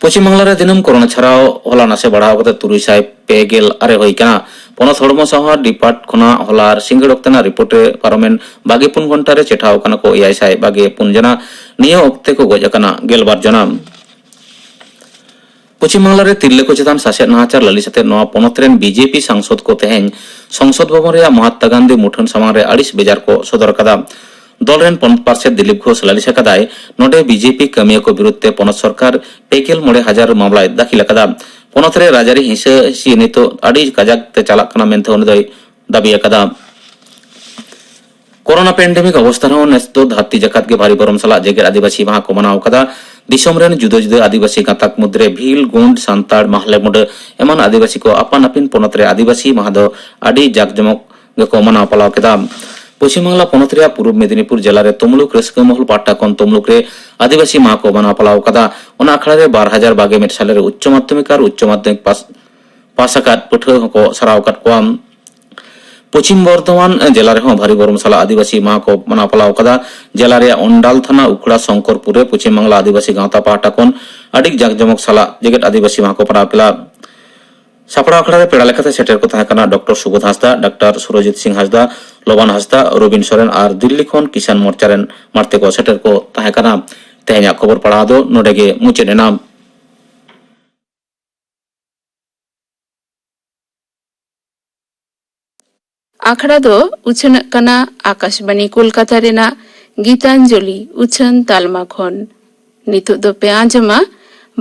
ᱯᱚᱪᱷᱤᱢ ᱵᱟᱝᱞᱟ ᱨᱮ ᱫᱤᱱᱟᱹᱢ ᱠᱳᱨᱳᱱᱟ ᱪᱷᱟᱲᱟᱣ ᱦᱚᱞᱟ ᱱᱟᱥᱮ ᱵᱟᱲᱦᱟᱣ ᱠᱟᱛᱮ ᱛᱩᱨᱩᱭ ᱥᱟᱭ ᱯᱮ ᱜᱮᱞ ᱟᱨᱮ ᱦᱩᱭ ᱠᱟᱱᱟ᱾ ᱯᱚᱱᱚᱛ ᱦᱚᱲᱢᱚ ᱥᱟᱶᱟᱨ ᱰᱤᱯᱟᱨᱴ ᱠᱷᱚᱱᱟᱜ ᱦᱚᱞᱟ ᱟᱨ ᱥᱤᱸᱜᱟᱹᱲ ᱚᱠᱛᱮᱱᱟᱜ ᱨᱤᱯᱳᱨᱴ ᱨᱮ ᱯᱟᱨᱚᱢᱮᱱ ᱵᱟᱜᱮ ᱯᱩᱱ ᱜᱷᱚᱱᱴᱟ ᱨᱮ ᱪᱮᱴᱷᱟᱣ ᱠᱟᱱᱟ ᱠᱚ ᱮᱭᱟᱭ ᱥᱟᱭ ᱵᱟᱜᱮ ᱯᱩᱱ ᱡᱚᱱᱟ᱾ ᱱᱤᱭᱟᱹ ᱚᱠᱛᱮ ᱠᱚ ᱜᱚᱡ ᱟᱠᱟᱱᱟ ᱜᱮᱞ ᱵᱟᱨ ᱡᱚᱱᱟ᱾ ᱯᱚᱪᱷᱤᱢ ᱵᱟᱝᱞᱟ ᱨᱮ ᱛᱤᱨᱞᱟᱹ ᱠᱚ ᱪᱮᱛᱟᱱ ᱥᱟᱥᱮᱛ ᱱᱟᱦᱟᱪᱟᱨ ᱞᱟᱹᱞᱤᱥ ᱟᱛᱮ ᱱᱚᱣᱟ ᱯᱚᱱᱚᱛ ᱨᱮᱱ ᱵᱤᱡᱮᱯᱤ ᱥᱟᱝᱥᱚᱫ ᱠᱚ ᱛᱮᱦᱮᱧ ᱥᱚᱝᱥᱚᱫ ᱵᱷᱚᱵᱚᱱ ᱨᱮᱭᱟᱜ ᱢᱚᱦᱟᱛᱢᱟ ᱜᱟᱱᱫᱷᱤ ᱢᱩᱴᱷᱟᱹᱱ ᱥᱟᱢᱟᱝ ᱨᱮ ᱟᱹᱲᱤᱥ ᱵᱮᱡᱟᱨ ᱠᱚ ᱥᱚᱫᱚᱨ ᱟᱠᱟᱫᱟ᱾ ᱫᱚᱞ ᱨᱮᱱ ᱯᱚᱱᱚᱛ ᱯᱟᱨᱥᱮᱛ ᱫᱤᱞᱤᱯ ᱜᱷᱳᱥ ᱞᱟᱹᱞᱤᱥ ᱟᱠᱟᱫᱟᱭ, ᱱᱚᱰᱮ ᱵᱤᱡᱮᱯᱤ ᱠᱟᱹᱢᱤᱭᱟᱹ ᱠᱚ ᱵᱤᱨᱩᱫᱷ ᱛᱮ ᱯᱚᱱᱚᱛ ᱥᱚᱨᱠᱟᱨ ᱯᱮ ᱜᱮᱞ ᱢᱚᱬᱮ ᱦᱟᱡᱟᱨ ᱢᱟᱢᱞᱟᱭ ᱫᱟᱹᱠᱷᱤᱞ ᱟᱠᱟᱫᱟ᱾ ᱯᱚᱱᱚᱛ ᱨᱮ ᱨᱟᱡᱽᱟᱹᱨᱤ ᱦᱤᱸᱥᱟᱹ ᱦᱤᱥᱤ ᱱᱤᱛᱚᱜ ᱟᱹᱰᱤ ᱠᱟᱡᱟᱠ ᱛᱮ ᱪᱟᱞᱟᱜ ᱠᱟᱱᱟ ᱢᱮᱱᱛᱮ ᱩᱱᱤ ᱫᱚᱭ ᱫᱟᱹᱵᱤ ᱟᱠᱟᱫᱟ᱾ ᱠᱳᱨᱳᱱᱟ ᱯᱮᱱᱰᱮᱢᱤᱠ ᱚᱵᱚᱥᱛᱷᱟ ᱨᱮᱦᱚᱸ ᱱᱮᱥ ᱫᱚ ᱫᱷᱟᱹᱨᱛᱤ ᱡᱟᱠᱟᱛ ᱜᱮ ᱵᱷᱟᱨᱤ ᱵᱚᱨᱚᱢ ᱥᱟᱞᱟᱜ ᱡᱮᱜᱮᱛ ᱟᱹᱫᱤᱵᱟᱹᱥᱤ ᱢᱟᱦᱟ ᱠᱚ ᱢᱟᱱᱟᱣ ᱟᱠᱟᱫᱟ᱾ ᱫᱤᱥᱚᱢ ᱨᱮᱱ ᱡᱩᱫᱟᱹ ᱡᱩᱫᱟᱹ ᱟᱹᱫᱤᱵᱟᱹᱥᱤ ᱜᱟᱸᱛᱟᱠ ᱢᱩᱫᱽᱨᱮ ᱵᱷᱤᱞ, ᱜᱳᱸᱰ, ᱥᱟᱱᱛᱟᱲ, ᱢᱟᱦᱞᱮ, ᱢᱩᱰᱟᱹ ᱮᱢᱟᱱ ᱟᱹᱫᱤᱵᱟᱹᱥᱤ ᱠᱚ ᱟᱯᱟᱱ ᱟᱹᱯᱤᱱ ᱯᱚᱱᱚᱛ ᱨᱮ ᱟᱹᱫᱤᱵᱟᱹᱥᱤ ᱢᱟᱦᱟ ᱫᱚ ᱟᱹᱰᱤ ᱡᱟᱠ ᱡᱚᱢᱚᱠ ᱜᱮᱠᱚ ᱢᱟᱱᱟᱣ ᱯᱟᱞᱟᱣ ᱠᱮᱫᱟ᱾ ᱯᱚᱪᱷᱤᱢ ᱵᱟᱝᱞᱟ ᱯᱚᱱᱚᱛ ᱨᱮᱭᱟᱜ ᱯᱩᱨᱩᱵ ᱢᱮᱫᱤᱱᱤᱯᱩᱨ ᱡᱮᱞᱟ ᱨᱮ ᱛᱚᱢᱞᱩᱠ ᱨᱟᱹᱥᱠᱟᱹ ᱢᱚᱦᱚᱞ ᱯᱟᱦᱴᱟ ᱠᱷᱚᱱ ᱛᱚᱢᱞᱩᱠ ᱨᱮ ᱟᱹᱫᱤᱵᱟᱹᱥᱤ ᱢᱟᱦᱟ ᱠᱚ ᱢᱟᱱᱟᱣ ᱯᱟᱞᱟᱣ ᱟᱠᱟᱫᱟ᱾ ᱚᱱᱟ ᱟᱠᱷᱲᱟ ᱨᱮ ᱵᱟᱨ ᱦᱟᱡᱟᱨ ᱵᱟᱜᱮ ᱢᱤᱫ ᱥᱟᱞᱮ ᱨᱮ ᱩᱪᱪᱚ ᱢᱟᱫᱽᱫᱷᱚᱢᱤᱠ ᱟᱨ ᱩᱪᱪᱚ ᱢᱟᱫᱽᱫᱷᱚᱢᱤᱠ ᱯᱟᱥ, ᱯᱟᱥ ᱟᱠᱟᱫ ᱯᱟᱹᱴᱷᱩᱣᱟᱹ ᱦᱚᱸᱠᱚ ᱥᱟᱨᱦᱟᱣ ᱟᱠᱟᱫ ᱠᱚᱣᱟ᱾ ᱯᱚᱪᱷᱤᱢ ᱵᱚᱨᱫᱷᱚᱢᱟᱱ ᱡᱮᱞᱟ ᱨᱮᱦᱚᱸ ᱵᱷᱟᱹᱨᱤ ᱵᱚᱨᱚᱢ ᱥᱟᱞᱟᱜ ᱟᱹᱫᱤᱵᱟᱹᱥᱤ ᱢᱟᱦᱟ ᱠᱚ ᱢᱟᱱᱟᱣ ᱯᱟᱞᱟᱣ ᱟᱠᱟᱫᱟ᱾ ᱡᱮᱞᱟ ᱨᱮᱭᱟᱜ ᱚᱱᱰᱟᱞ ᱛᱷᱟᱱᱟ ᱩᱠᱷᱲᱟ ᱥᱚᱝᱠᱚᱨᱯᱩᱨ ᱨᱮ ᱯᱚᱪᱷᱤᱢ ᱵᱟᱝᱞᱟ ᱟᱹᱫᱤᱵᱟᱹᱥᱤ ᱜᱟᱶᱛᱟ ᱯᱟᱦᱴᱟ ᱠᱷᱚᱱ ᱟᱹᱰᱤ ᱡᱟᱠ ᱡᱚᱢᱚᱠ ᱥᱟᱞᱟᱜ ᱡᱮᱜᱮᱛ ᱟᱹᱫᱤᱵᱟᱹᱥᱤ ᱢᱟᱦᱟ ᱠᱚ ᱯᱟᱞᱟᱣ ᱠᱮᱫᱟ᱾ ᱥᱟᱯᱲᱟᱣ ᱟᱠᱷᱲᱟ ᱨᱮ ᱯᱮᱲᱟ ᱞᱮᱠᱟᱛᱮ ᱥᱮᱴᱮᱨ ᱠᱚ ᱛᱟᱦᱮᱸ ᱠᱟᱱᱟ ᱰᱚᱠᱴᱚᱨ ᱥᱩᱵᱳᱫᱷ ᱦᱟᱸᱥᱫᱟ, ᱰᱟᱠᱛᱟᱨ ᱥᱩᱨᱚᱡᱤᱛ ᱥᱤᱝ ᱦᱟᱸᱥᱫᱟ, ᱞᱚᱵᱟᱱ ᱦᱟᱸᱥᱫᱟ, ᱨᱚᱵᱤᱱ ᱥᱚᱨᱮᱱ ᱟᱨ ᱫᱤᱞᱞᱤ ᱠᱷᱚᱱ ᱠᱤᱥᱟᱱ ᱢᱳᱨᱪᱟ ᱨᱮᱱ ᱢᱟᱬᱛᱮ ᱠᱚ ᱥᱮᱴᱮᱨ ᱠᱚ ᱛᱟᱦᱮᱸ ᱠᱟᱱᱟ᱾ ᱛᱮᱦᱮᱧᱟᱜ ᱠᱷᱚᱵᱚᱨ ᱯᱟᱲᱦᱟᱣ ᱫᱚ ᱱᱚᱰᱮ ᱜᱮ ᱢᱩᱪᱟᱹᱫ ᱮᱱᱟ᱾ ᱟᱠᱷᱲᱟ ᱫᱚ ᱩᱪᱷᱟᱹᱱᱚᱜ ᱠᱟᱱᱟ ᱟᱠᱟᱥᱵᱟᱬᱤ ᱠᱳᱞᱠᱟᱛᱟ ᱨᱮᱱᱟᱜ ᱜᱤᱛᱟᱧᱡᱚᱞᱤ ᱩᱪᱷᱟᱹᱱ ᱛᱟᱞᱢᱟ ᱠᱷᱚᱱ᱾ ᱱᱤᱛᱚᱜ ᱫᱚ ᱯᱮ ᱟᱸᱡᱚᱢᱟ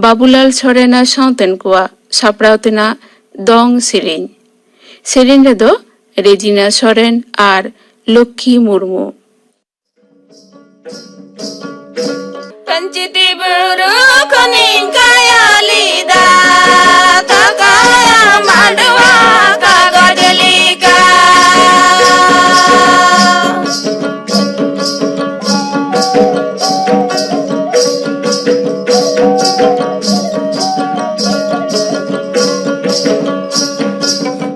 ᱵᱟᱵᱩᱞᱟᱞ ᱥᱚᱨᱮᱱ ᱟᱨ ᱥᱟᱶᱛᱮᱱ ᱠᱚᱣᱟᱜ ᱥᱟᱯᱲᱟᱣ ᱛᱮᱱᱟᱜ ᱫᱚᱝ ᱥᱮᱨᱮᱧ᱾ ᱥᱮᱨᱮᱧ ᱨᱮᱫᱚ ᱨᱮᱡᱤᱱᱟ ᱥᱚᱨᱮᱱ ᱟᱨ ᱞᱚᱠᱠᱷᱤ ᱢᱩᱨᱢᱩ᱾ ᱯᱟᱧᱪᱤᱛᱤ ᱵᱩᱨᱩ ᱠᱷᱚᱱᱤᱧ ᱠᱟᱭᱟ ᱞᱮᱫᱟ, ᱛᱟᱠᱟᱭᱟ ᱢᱟᱰᱣᱟ ᱠᱟᱜᱚᱡᱽ ᱞᱮᱠᱟ᱾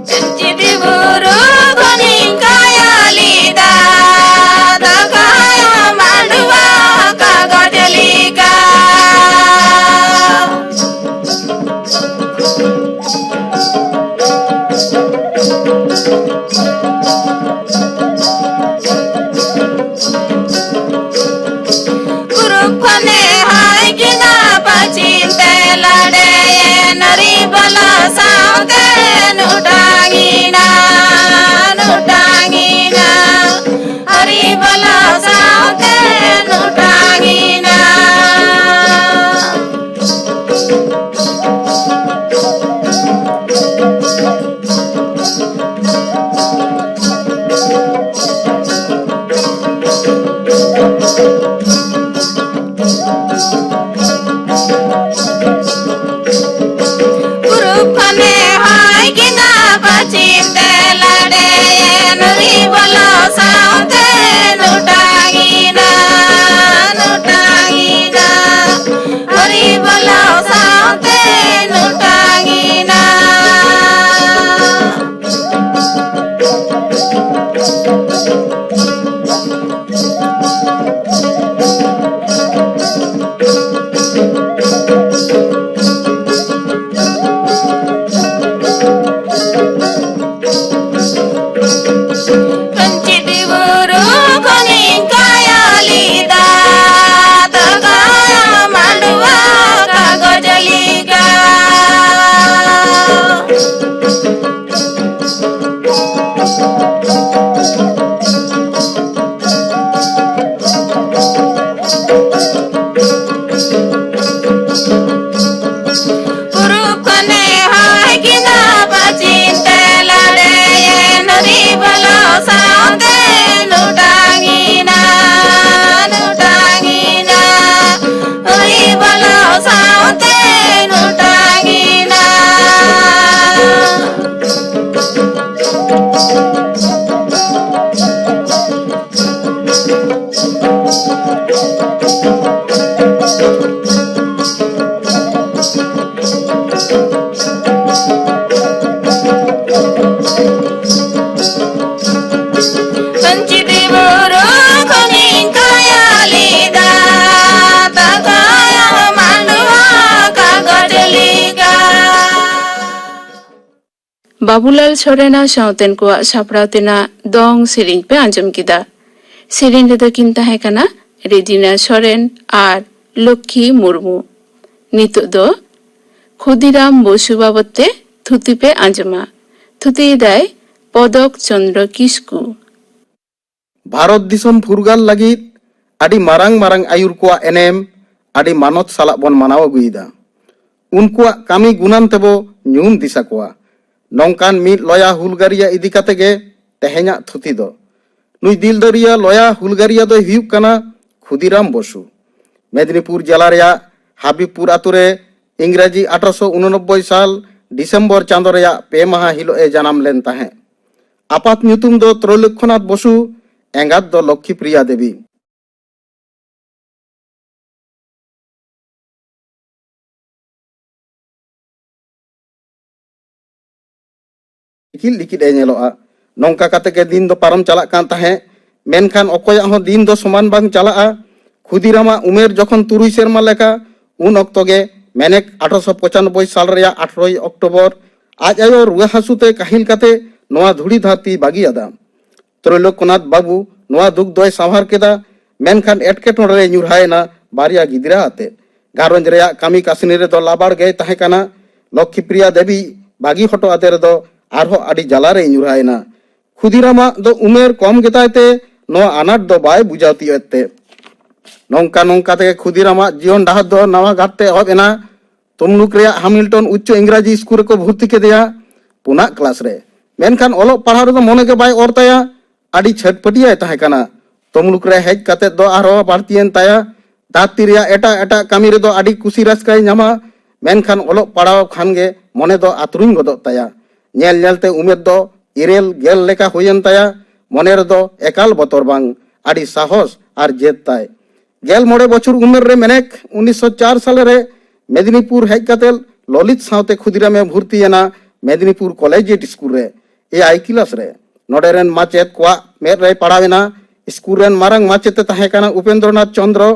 ᱯᱟᱧᱪᱤᱛᱤ ᱵᱩᱨᱩ ᱠᱷᱚᱱᱤᱧ ᱠᱟᱭᱟ ᱞᱮᱫᱟ, ᱛᱟᱠᱟᱭᱟ ᱢᱟᱰᱣᱟ ᱠᱟᱜᱚᱡᱽ ᱞᱮᱠᱟ᱾ ᱯᱩᱨᱩᱵ ᱠᱷᱚᱱᱮ ᱦᱚᱭ ᱠᱮᱫᱟ ᱯᱟᱹᱪᱷᱤᱢ ᱛᱮ ᱞᱟᱰᱮᱭᱮᱱ, ᱦᱚᱨᱤ ᱵᱚᱞᱚ ᱥᱟᱶᱛᱮ ᱱᱩᱴᱟᱝᱤᱱᱟ, ᱱᱩᱴᱟᱝᱤᱱᱟ, ᱦᱚᱨᱤ ᱵᱚᱞᱚ ᱥᱟᱶᱛᱮ ᱱᱩᱴᱟᱝᱤᱱᱟ᱾ ᱯᱩᱨᱩᱵ ᱠᱷᱚᱱᱮ ᱦᱚᱭ ᱠᱮᱫᱟ ᱯᱟᱹᱪᱷᱤᱢ ᱛᱮ ᱞᱟᱰᱮᱭᱮᱱ, ᱦᱚᱨᱤ ᱵᱚᱞᱚ ᱥᱟᱶᱛᱮ ᱱᱩᱴᱟᱝᱤᱱᱟ, ᱱᱩᱴᱟᱝᱤᱱᱟ, ᱦᱚᱨᱤ ᱵᱚᱞᱚ ᱥᱟᱶᱛᱮ ᱱᱩᱴᱟᱝᱤᱱᱟ᱾ ᱵᱟᱵᱩᱞᱟᱞ ᱥᱚᱨᱮᱱᱟᱜ ᱥᱟᱶᱛᱮᱱ ᱠᱚᱣᱟᱜ ᱥᱟᱯᱲᱟᱣ ᱛᱮᱱᱟᱜ ᱫᱚᱝ ᱥᱮᱨᱮᱧ ᱯᱮ ᱟᱸᱡᱚᱢ ᱠᱮᱫᱟ᱾ ᱥᱮᱨᱮᱧ ᱨᱮᱫᱚ ᱠᱤᱱ ᱛᱟᱦᱮᱸ ᱠᱟᱱᱟ ᱨᱮᱡᱤᱱᱟ ᱥᱚᱨᱮᱱ ᱟᱨ ᱞᱚᱠᱠᱷᱤ ᱢᱩᱨᱢᱩ᱾ ᱱᱤᱛᱚᱜ ᱫᱚ ᱠᱷᱩᱫᱤᱨᱟᱢ ᱵᱚᱥᱩ ᱵᱟᱵᱚᱫ ᱛᱮ ᱛᱷᱩᱛᱤ ᱯᱮ ᱟᱸᱡᱚᱢᱟ᱾ ᱛᱷᱩᱛᱤᱭᱮᱫᱟᱭ ᱯᱚᱫᱚᱠ ᱪᱚᱱᱫᱨᱚ ᱠᱤᱥᱠᱩ᱾ ᱵᱷᱟᱨᱚᱛ ᱫᱤᱥᱚᱢ ᱯᱷᱩᱨᱜᱟᱹᱞ ᱞᱟᱹᱜᱤᱫ ᱟᱹᱰᱤ ᱢᱟᱨᱟᱝ ᱢᱟᱨᱟᱝ ᱟᱹᱭᱩᱨ ᱠᱚᱣᱟᱜ ᱮᱱᱮᱢ ᱟᱹᱰᱤ ᱢᱟᱱᱚᱛ ᱥᱟᱞᱟᱜ ᱵᱚᱱ ᱢᱟᱱᱟᱣ ᱟᱹᱜᱩᱭᱮᱫᱟ᱾ ᱩᱱᱠᱩᱣᱟᱜ ᱠᱟᱹᱢᱤ ᱜᱩᱱᱟᱱ ᱛᱮᱵᱚ ᱧᱩᱢ ᱫᱤᱥᱟ ᱠᱚᱣᱟ᱾ ᱱᱚᱝᱠᱟᱱ ᱢᱤᱫ ᱞᱚᱭᱟ ᱦᱩᱞᱜᱟᱹᱨᱤᱭᱟᱹ ᱤᱫᱤ ᱠᱟᱛᱮ ᱜᱮ ᱛᱮᱦᱮᱧᱟᱜ ᱛᱷᱩᱛᱤ ᱫᱚ᱾ ᱱᱩᱭ ᱫᱤᱞ ᱫᱟᱹᱨᱤᱭᱟ ᱞᱚᱭᱟ ᱦᱩᱞᱜᱟᱹᱨᱤᱭᱟᱹ ᱫᱚᱭ ᱦᱩᱭᱩᱜ ᱠᱟᱱᱟ ᱠᱷᱩᱫᱤᱨᱟᱢ ᱵᱚᱥᱩ᱾ ᱢᱮᱫᱽᱱᱤᱯᱩᱨ ᱡᱮᱞᱟ ᱨᱮᱭᱟᱜ ᱦᱟᱵᱤᱵᱽᱯᱩᱨ ᱟᱛᱳ ᱨᱮ ᱤᱝᱨᱟᱡᱤ ᱟᱴᱷᱨᱚᱥᱚ ᱩᱱᱩᱱᱚᱵᱵᱳᱭ ᱥᱟᱞ ᱰᱤᱥᱮᱢᱵᱚᱨ ᱪᱟᱸᱫᱚ ᱨᱮᱭᱟᱜ ᱯᱮ ᱢᱟᱦᱟ ᱦᱤᱞᱳᱜ ᱮ ᱡᱟᱱᱟᱢ ᱞᱮᱱ ᱛᱟᱦᱮᱸᱫ᱾ ᱟᱯᱟᱛ ᱧᱩᱛᱩᱢ ᱫᱚ ᱛᱨᱳᱭᱞᱚᱠᱠᱷᱚᱱᱟᱛᱷ ᱵᱚᱥᱩ, ᱮᱸᱜᱟᱛ ᱫᱚ ᱞᱚᱠᱠᱷᱤ ᱯᱨᱤᱭᱟ ᱫᱮᱵᱤ᱾ ᱞᱤᱠᱤᱫ ᱞᱤᱠᱤᱫ ᱮ ᱧᱮᱞᱚᱜᱼᱟ᱾ ᱱᱚᱝᱠᱟ ᱠᱟᱛᱮ ᱜᱮ ᱫᱤᱱ ᱫᱚ ᱯᱟᱨᱚᱢ ᱪᱟᱞᱟᱜ ᱠᱟᱱ ᱛᱟᱦᱮᱸᱫ᱾ ᱢᱮᱱᱠᱷᱟᱱ ᱚᱠᱚᱭᱟᱜ ᱦᱚᱸ ᱫᱤᱱ ᱫᱚ ᱥᱚᱢᱟᱱ ᱵᱟᱝ ᱪᱟᱞᱟᱜᱼᱟ᱾ ᱠᱷᱩᱫᱤᱨᱟᱢᱟᱜ ᱩᱢᱮᱨ ᱡᱚᱠᱷᱚᱱ ᱛᱩᱨᱩᱭ ᱥᱮᱨᱢᱟ ᱞᱮᱠᱟ, ᱩᱱ ᱚᱠᱛᱚ ᱜᱮ ᱢᱮᱱᱮᱠ ᱟᱴᱷᱨᱚᱥᱚ ᱯᱚᱸᱪᱟᱱᱚᱵᱵᱳᱭ ᱥᱟᱞ ᱨᱮᱭᱟᱜ ᱟᱴᱷᱨᱚᱭ ᱚᱠᱴᱳᱵᱚᱨ ᱟᱡ ᱟᱭᱳ ᱨᱩᱣᱟᱹ ᱦᱟᱹᱥᱩ ᱛᱮ ᱠᱟᱹᱦᱤᱞ ᱠᱟᱛᱮ ᱱᱚᱣᱟ ᱫᱷᱩᱲᱤ ᱫᱷᱟᱹᱨᱛᱤ ᱵᱟᱹᱜᱤ ᱟᱫᱟ᱾ ᱛᱨᱳᱭᱞᱳᱠᱭᱱᱟᱛᱷ ᱵᱟᱹᱵᱩ ᱱᱚᱣᱟ ᱫᱩᱠ ᱫᱚᱭ ᱥᱟᱶᱦᱟᱨ ᱠᱮᱫᱟ, ᱢᱮᱱᱠᱷᱟᱱ ᱮᱴᱠᱮᱴᱚᱬᱮ ᱨᱮ ᱧᱩᱨᱦᱟᱭᱮᱱᱟ ᱵᱟᱨᱭᱟ ᱜᱤᱫᱽᱨᱟᱹ ᱟᱛᱮ᱾ ᱜᱷᱟᱨᱚᱸᱡᱽ ᱨᱮᱭᱟᱜ ᱠᱟᱹᱢᱤ ᱠᱟᱹᱥᱱᱤ ᱨᱮᱫᱚ ᱞᱟᱵᱟᱲ ᱜᱮᱭ ᱛᱟᱦᱮᱸ ᱠᱟᱱᱟ᱾ ᱞᱚᱠᱠᱷᱤ ᱯᱨᱤᱭᱟ ᱫᱮᱵᱤ ᱵᱟᱹᱜᱤ ᱦᱚᱴᱚ ᱟᱫᱮ ᱨᱮᱫᱚ ᱟᱨᱦᱚᱸ ᱟᱹᱰᱤ ᱡᱟᱞᱟ ᱨᱮᱭ ᱧᱩᱨᱦᱟᱭᱮᱱᱟ᱾ ᱠᱷᱩᱫᱤᱨᱟᱢᱟᱜ ᱫᱚ ᱩᱢᱮᱨ ᱠᱚᱢ ᱜᱮᱛᱟᱭ ᱛᱮ ᱱᱚᱣᱟ ᱟᱱᱟᱴ ᱫᱚ ᱵᱟᱭ ᱵᱩᱡᱷᱟᱹᱣ ᱛᱤᱭᱳᱜ ᱮᱫ ᱛᱮ᱾ ᱱᱚᱝᱠᱟ ᱱᱚᱝᱠᱟ ᱛᱮᱜᱮ ᱠᱷᱩᱫᱤᱨᱟᱢᱟᱜ ᱡᱤᱭᱚᱱ ᱰᱟᱦᱟᱨ ᱫᱚ ᱱᱟᱣᱟ ᱜᱷᱟᱴ ᱛᱮ ᱮᱦᱚᱵ ᱮᱱᱟ᱾ ᱛᱚᱢᱞᱩᱠ ᱨᱮᱭᱟᱜ ᱦᱟᱢᱤᱞᱴᱚᱱ ᱩᱪᱪᱚ ᱤᱝᱨᱟᱡᱤ ᱥᱠᱩᱞ ᱨᱮᱠᱚ ᱵᱷᱚᱨᱛᱤ ᱠᱮᱫᱮᱭᱟ ᱯᱩᱱᱟᱜ ᱠᱞᱟᱥ ᱨᱮ᱾ ᱢᱮᱱᱠᱷᱟᱱ ᱚᱞᱚᱜ ᱯᱟᱲᱦᱟᱣ ᱨᱮᱫᱚ ᱢᱚᱱᱮ ᱜᱮ ᱵᱟᱭ ᱚᱨ ᱛᱟᱭᱟ᱾ ᱟᱹᱰᱤ ᱪᱷᱟᱹᱴᱯᱟᱹᱴᱤᱭᱟᱭ ᱛᱟᱦᱮᱸ ᱠᱟᱱᱟ᱾ ᱛᱚᱢᱞᱩᱠ ᱨᱮ ᱦᱮᱡ ᱠᱟᱛᱮ ᱫᱚ ᱟᱨᱦᱚᱸ ᱵᱟᱹᱲᱛᱤᱭᱮᱱ ᱛᱟᱭᱟ᱾ ᱫᱷᱟᱹᱨᱛᱤ ᱨᱮᱭᱟᱜ ᱮᱴᱟᱜ ᱮᱴᱟᱜ ᱠᱟᱹᱢᱤ ᱨᱮᱫᱚ ᱟᱹᱰᱤ ᱠᱩᱥᱤ ᱨᱟᱹᱥᱠᱟᱹᱭ ᱧᱟᱢᱟ, ᱢᱮᱱᱠᱷᱟᱱ ᱚᱞᱚᱜ ᱯᱟᱲᱦᱟᱣ ᱠᱷᱟᱱ ᱜᱮ ᱢᱚᱱᱮ ᱫᱚ ᱟᱛᱨᱩᱧ ᱜᱚᱫᱚᱜ ᱛᱟᱭᱟ᱾ ᱧᱮᱞ ᱧᱮᱞᱛᱮ ᱩᱢᱮᱨ ᱫᱚ ᱤᱨᱟᱹᱞ ᱜᱮᱞ ᱞᱮᱠᱟ ᱦᱩᱭᱮᱱ ᱛᱟᱭᱟ᱾ ᱢᱚᱱᱮ ᱨᱮᱫᱚ ᱮᱠᱟᱞ ᱵᱚᱛᱚᱨ ᱵᱟᱝ, ᱟᱹᱰᱤ ᱥᱟᱦᱚᱥ ᱟᱨ ᱡᱮᱫ ᱛᱟᱭ᱾ ᱜᱮᱞ ᱢᱚᱬᱮ ᱵᱚᱪᱷᱚᱨ ᱩᱢᱮᱨ ᱨᱮ ᱢᱮᱱᱮᱠ ᱩᱱᱤᱥᱥᱚ ᱪᱟᱨ ᱥᱟᱞᱮ ᱨᱮ ᱢᱮᱫᱽᱱᱤᱯᱩᱨ ᱦᱮᱡ ᱠᱟᱛᱮ ᱞᱚᱞᱤᱛ ᱥᱟᱶᱛᱮ ᱠᱷᱩᱫᱤᱨᱟᱢ ᱮ ᱵᱷᱚᱨᱛᱤᱭᱮᱱᱟ ᱢᱮᱫᱽᱱᱤᱯᱩᱨ ᱠᱚᱞᱮᱡᱤᱭᱮᱴ ᱥᱠᱩᱞ ᱨᱮ, ᱮᱭᱟᱭ ᱠᱞᱟᱥ ᱨᱮ᱾ ᱱᱚᱰᱮ ᱨᱮᱱ ᱢᱟᱪᱮᱫ ᱠᱚᱣᱟᱜ ᱢᱮᱫ ᱨᱮᱭ ᱯᱟᱲᱟᱣ ᱮᱱᱟ᱾ ᱥᱠᱩᱞ ᱨᱮᱱ ᱢᱟᱨᱟᱝ ᱢᱟᱪᱮᱛ ᱮ ᱛᱟᱦᱮᱸ ᱠᱟᱱᱟ ᱩᱯᱮᱱᱫᱨᱚᱱᱟᱛᱷ ᱪᱚᱸᱫᱽᱨᱚ᱾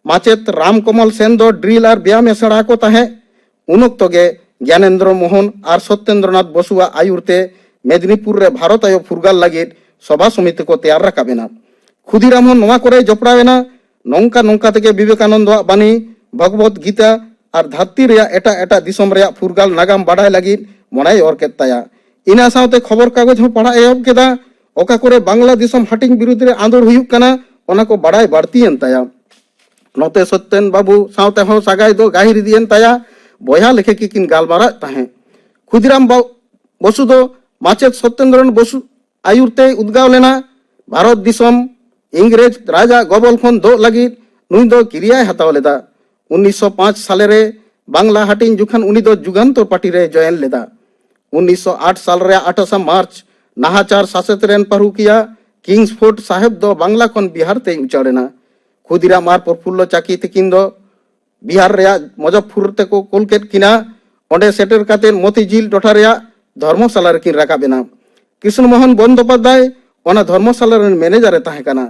ᱢᱟᱪᱮᱛ ᱨᱟᱢ ᱠᱚᱢᱚᱞ ᱥᱮᱱ ᱫᱚ ᱰᱨᱤᱞ ᱟᱨ ᱵᱮᱭᱟᱢ ᱮ ᱥᱮᱬᱟ ᱟᱠᱚ ᱛᱟᱦᱮᱸᱫ᱾ ᱩᱱ ᱚᱠᱛᱚ ᱜᱮ ᱜᱮᱭᱟᱱᱮᱱᱫᱨᱚ ᱢᱳᱦᱚᱱ ᱟᱨ ᱥᱚᱛᱭᱮᱱᱫᱨᱚᱱᱟᱛᱷ ᱵᱚᱥᱩᱣᱟᱜ ᱟᱹᱭᱩᱨ ᱛᱮ ᱢᱮᱫᱽᱱᱤᱯᱩᱨ ᱨᱮ ᱵᱷᱟᱨᱚᱛ ᱟᱭᱳ ᱯᱷᱩᱨᱜᱟᱞ ᱞᱟᱹᱜᱤᱫ ᱥᱚᱵᱷᱟ ᱥᱚᱢᱤᱛᱤ ᱠᱚ ᱛᱮᱭᱟᱨ ᱨᱟᱠᱟᱵ ᱮᱱᱟ᱾ ᱠᱷᱩᱫᱤᱨᱟᱢ ᱦᱚᱸ ᱱᱚᱣᱟ ᱠᱚᱨᱮᱭ ᱡᱚᱯᱲᱟᱣ ᱮᱱᱟ᱾ ᱱᱚᱝᱠᱟ ᱱᱚᱝᱠᱟ ᱛᱮᱜᱮ ᱵᱤᱵᱮᱠᱟᱱᱚᱱᱫᱚᱣᱟᱜ ᱵᱟᱹᱱᱤ, ᱵᱷᱚᱜᱚᱵᱚᱛ ᱜᱤᱛᱟ ᱟᱨ ᱫᱷᱟᱹᱨᱛᱤ ᱨᱮᱭᱟᱜ ᱮᱴᱟᱜ ᱮᱴᱟᱜ ᱫᱤᱥᱚᱢ ᱨᱮᱭᱟᱜ ᱯᱷᱩᱨᱜᱟᱞ ᱱᱟᱜᱟᱢ ᱵᱟᱰᱟᱭ ᱞᱟᱹᱜᱤᱫ ᱢᱚᱱᱮᱭ ᱚᱨ ᱠᱮᱫ ᱛᱟᱭᱟ᱾ ᱤᱱᱟᱹ ᱥᱟᱶᱛᱮ ᱠᱷᱚᱵᱚᱨ ᱠᱟᱜᱚᱡᱽ ᱦᱚᱸ ᱯᱟᱲᱦᱟᱜ ᱮ ᱮᱦᱚᱵ ᱠᱮᱫᱟ᱾ ᱚᱠᱟ ᱠᱚᱨᱮ ᱵᱟᱝᱞᱟ ᱫᱤᱥᱚᱢ ᱦᱟᱹᱴᱤᱧ ᱵᱤᱨᱩᱫᱽ ᱨᱮ ᱟᱸᱫᱳᱲ ᱦᱩᱭᱩᱜ ᱠᱟᱱᱟ, ᱚᱱᱟ ᱠᱚ ᱵᱟᱰᱟᱭ ᱵᱟᱹᱲᱛᱤᱭᱮᱱ ᱛᱟᱭᱟ᱾ ᱱᱚᱛᱮ ᱥᱚᱛᱭᱮᱱ ᱵᱟᱹᱵᱩ ᱥᱟᱶᱛᱮ ᱦᱚᱸ ᱥᱟᱹᱜᱟᱭ ᱫᱚ ᱜᱟᱹᱦᱤᱨ ᱤᱫᱤᱭᱮᱱ ᱛᱟᱭᱟ᱾ ᱵᱚᱭᱦᱟ ᱞᱮᱠᱟ ᱠᱤᱱ ᱜᱟᱞᱢᱟᱨᱟᱣᱮᱫ ᱛᱟᱦᱮᱸᱫ᱾ ᱠᱷᱩᱫᱤᱨᱟᱢ ᱵᱟ-, ᱵᱚᱥᱩ ᱫᱚ ᱢᱟᱪᱮᱛ ᱥᱚᱛᱭᱮᱱᱫᱨᱚᱱ ᱵᱚᱥᱩ ᱟᱹᱭᱩᱨ ᱛᱮᱭ ᱩᱫᱽᱜᱟᱣ ᱞᱮᱱᱟ᱾ ᱵᱷᱟᱨᱚᱛ ᱫᱤᱥᱚᱢ ᱤᱝᱨᱮᱡᱽ ᱨᱟᱡᱽᱟᱜ ᱜᱚᱵᱚᱞ ᱠᱷᱚᱱ ᱫᱳᱜ ᱞᱟᱹᱜᱤᱫ ᱱᱩᱭ ᱫᱚ ᱠᱤᱨᱤᱭᱟᱭ ᱦᱟᱛᱟᱣ ᱞᱮᱫᱟ᱾ ᱩᱱᱤᱥᱥᱚ ᱯᱟᱸᱪ ᱥᱟᱞᱮ ᱨᱮ ᱵᱟᱝᱞᱟ ᱦᱟᱹᱴᱤᱧ ᱡᱚᱠᱷᱚᱱ ᱩᱱᱤ ᱫᱚ ᱡᱩᱜᱟᱱᱛᱚᱨ ᱯᱟᱨᱴᱤ ᱨᱮᱭ ᱡᱚᱭᱮᱱ ᱞᱮᱫᱟ᱾ ᱩᱱᱤᱥᱥᱚ ᱟᱴ ᱥᱟᱞ ᱨᱮᱭᱟᱜ ᱟᱴᱷᱟᱥᱟ ᱢᱟᱨᱪ ᱱᱟᱦᱟᱪᱟᱨ ᱥᱟᱥᱮᱛ ᱨᱮᱱ ᱯᱟᱹᱨᱩᱠᱷᱤᱭᱟᱹ ᱠᱤᱝᱥᱯᱷᱳᱨᱰ ᱥᱟᱦᱮᱵᱽ ᱫᱚ ᱵᱟᱝᱞᱟ ᱠᱷᱚᱱ ᱵᱤᱦᱟᱨ ᱛᱮᱭ ᱩᱪᱟᱹᱲ ᱮᱱᱟ᱾ ᱠᱷᱩᱫᱤᱨᱟᱢ ᱟᱨ ᱯᱨᱚᱯᱷᱩᱞᱞᱚ ᱪᱟᱠᱤ ᱛᱤᱠᱤᱱ ᱫᱚ ᱵᱤᱦᱟᱨ ᱨᱮᱭᱟᱜ ᱢᱚᱡᱚᱯᱷᱯᱩᱨ ᱛᱮᱠᱚ ᱠᱩᱞ ᱠᱮᱫ ᱠᱤᱱᱟ᱾ ᱚᱸᱰᱮ ᱥᱮᱴᱮᱨ ᱠᱟᱛᱮ ᱢᱚᱛᱤᱡᱷᱤᱞ ᱴᱚᱴᱷᱟ ᱨᱮᱭᱟᱜ ᱫᱷᱚᱨᱢᱚᱥᱟᱞᱟ ᱨᱮᱠᱤᱱ ᱨᱟᱠᱟᱵ ᱮᱱᱟ᱾ ᱠᱨᱤᱥᱱᱚ ᱢᱳᱦᱚᱱ ᱵᱚᱱᱫᱳᱯᱟᱫᱽᱫᱷᱟᱭ ᱚᱱᱟ ᱫᱷᱚᱨᱢᱚᱥᱟᱞᱟ ᱨᱮᱱ ᱢᱮᱱᱮᱡᱟᱨ ᱮ ᱛᱟᱦᱮᱸ ᱠᱟᱱᱟ᱾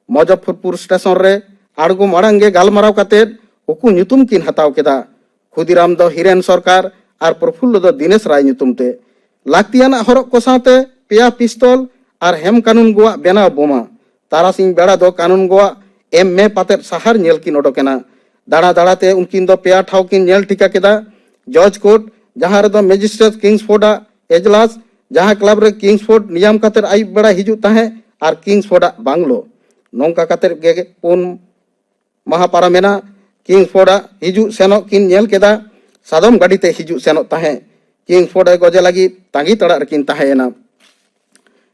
ᱢᱚᱡᱚᱯᱷᱚᱨᱯᱩᱨ ᱥᱴᱮᱥᱚᱱ ᱨᱮ ᱟᱬᱜᱚ ᱢᱟᱲᱟᱝ ᱜᱮ ᱜᱟᱞᱢᱟᱨᱟᱣ ᱠᱟᱛᱮ ᱩᱠᱩ ᱧᱩᱛᱩᱢ ᱠᱤᱱ ᱦᱟᱛᱟᱣ ᱠᱮᱫᱟ᱾ ᱠᱷᱩᱫᱤᱨᱟᱢ ᱫᱚ ᱦᱤᱨᱮᱱ ᱥᱚᱨᱠᱟᱨ ᱟᱨ ᱯᱨᱚᱯᱷᱩᱞᱞᱚ ᱫᱚ ᱫᱤᱱᱮᱥ ᱨᱟᱭ ᱧᱩᱛᱩᱢ ᱛᱮ᱾ ᱞᱟᱹᱠᱛᱤᱭᱟᱱᱟᱜ ᱦᱚᱨᱚᱜ ᱠᱚ ᱥᱟᱶᱛᱮ ᱯᱮᱭᱟ ᱯᱤᱥᱛᱚᱞ ᱟᱨ ᱦᱮᱢ ᱠᱟᱹᱱᱩᱱ ᱜᱚᱣᱟᱜ ᱵᱮᱱᱟᱣ ᱵᱳᱢᱟ᱾ ᱛᱟᱨᱟᱥᱤᱧ ᱵᱮᱲᱟ ᱫᱚ ᱠᱟᱹᱱᱩᱱ ᱜᱚᱣᱟᱜ ᱮᱢ ᱢᱮ ᱯᱟᱛᱮᱫ ᱥᱟᱦᱟᱨ ᱧᱮᱞ ᱠᱤᱱ ᱚᱰᱚᱠ ᱮᱱᱟ᱾ ᱫᱟᱬᱟ ᱫᱟᱬᱟ ᱛᱮ ᱩᱱᱠᱤᱱ ᱫᱚ ᱯᱮᱭᱟ ᱴᱷᱟᱶ ᱠᱤᱱ ᱧᱮᱞ ᱴᱷᱤᱠᱟ ᱠᱮᱫᱟ, ᱡᱚᱡᱽ ᱠᱳᱨᱴ, ᱡᱟᱦᱟᱸ ᱨᱮᱫᱚ ᱢᱮᱡᱤᱥᱴᱨᱮᱴ ᱠᱤᱝᱥᱯᱷᱳᱨᱰ ᱟᱜ ᱮᱡᱞᱟᱥ, ᱡᱟᱦᱟᱸ ᱠᱞᱟᱵᱽ ᱨᱮ ᱠᱤᱝᱥᱯᱷᱳᱨᱰ ᱱᱤᱭᱟᱢ ᱠᱟᱛᱮᱫ ᱟᱹᱭᱩᱵ ᱵᱮᱲᱟ ᱦᱤᱡᱩᱜ ᱛᱟᱦᱮᱸᱫ, ᱟᱨ ᱠᱤᱝᱥᱯᱷᱳᱨᱰ ᱟᱜ ᱵᱟᱝᱞᱳ᱾ ᱱᱚᱝᱠᱟ ᱠᱟᱛᱮᱫ ᱜᱮ ᱯᱩᱱ ᱢᱟᱦᱟ ᱯᱟᱨᱚᱢᱮᱱᱟ᱾ ᱠᱤᱝᱥᱯᱷᱳᱨᱰ ᱟᱜ ᱦᱤᱡᱩᱜ ᱥᱮᱱᱚᱜ ᱠᱤᱱ ᱧᱮᱞ ᱠᱮᱫᱟ᱾ ᱥᱟᱫᱚᱢ ᱜᱟᱹᱰᱤ ᱛᱮ ᱦᱤᱡᱩᱜ ᱥᱮᱱᱚᱜ ᱛᱟᱦᱮᱸᱫ᱾ ᱠᱤᱝᱥᱯᱷᱳᱨᱰ ᱮ ᱜᱚᱡᱮ ᱞᱟᱹᱜᱤᱫ ᱛᱟᱸᱜᱤ ᱛᱟᱲᱟᱜ ᱨᱮᱠᱤᱱ ᱛᱟᱦᱮᱸᱭᱮᱱᱟ᱾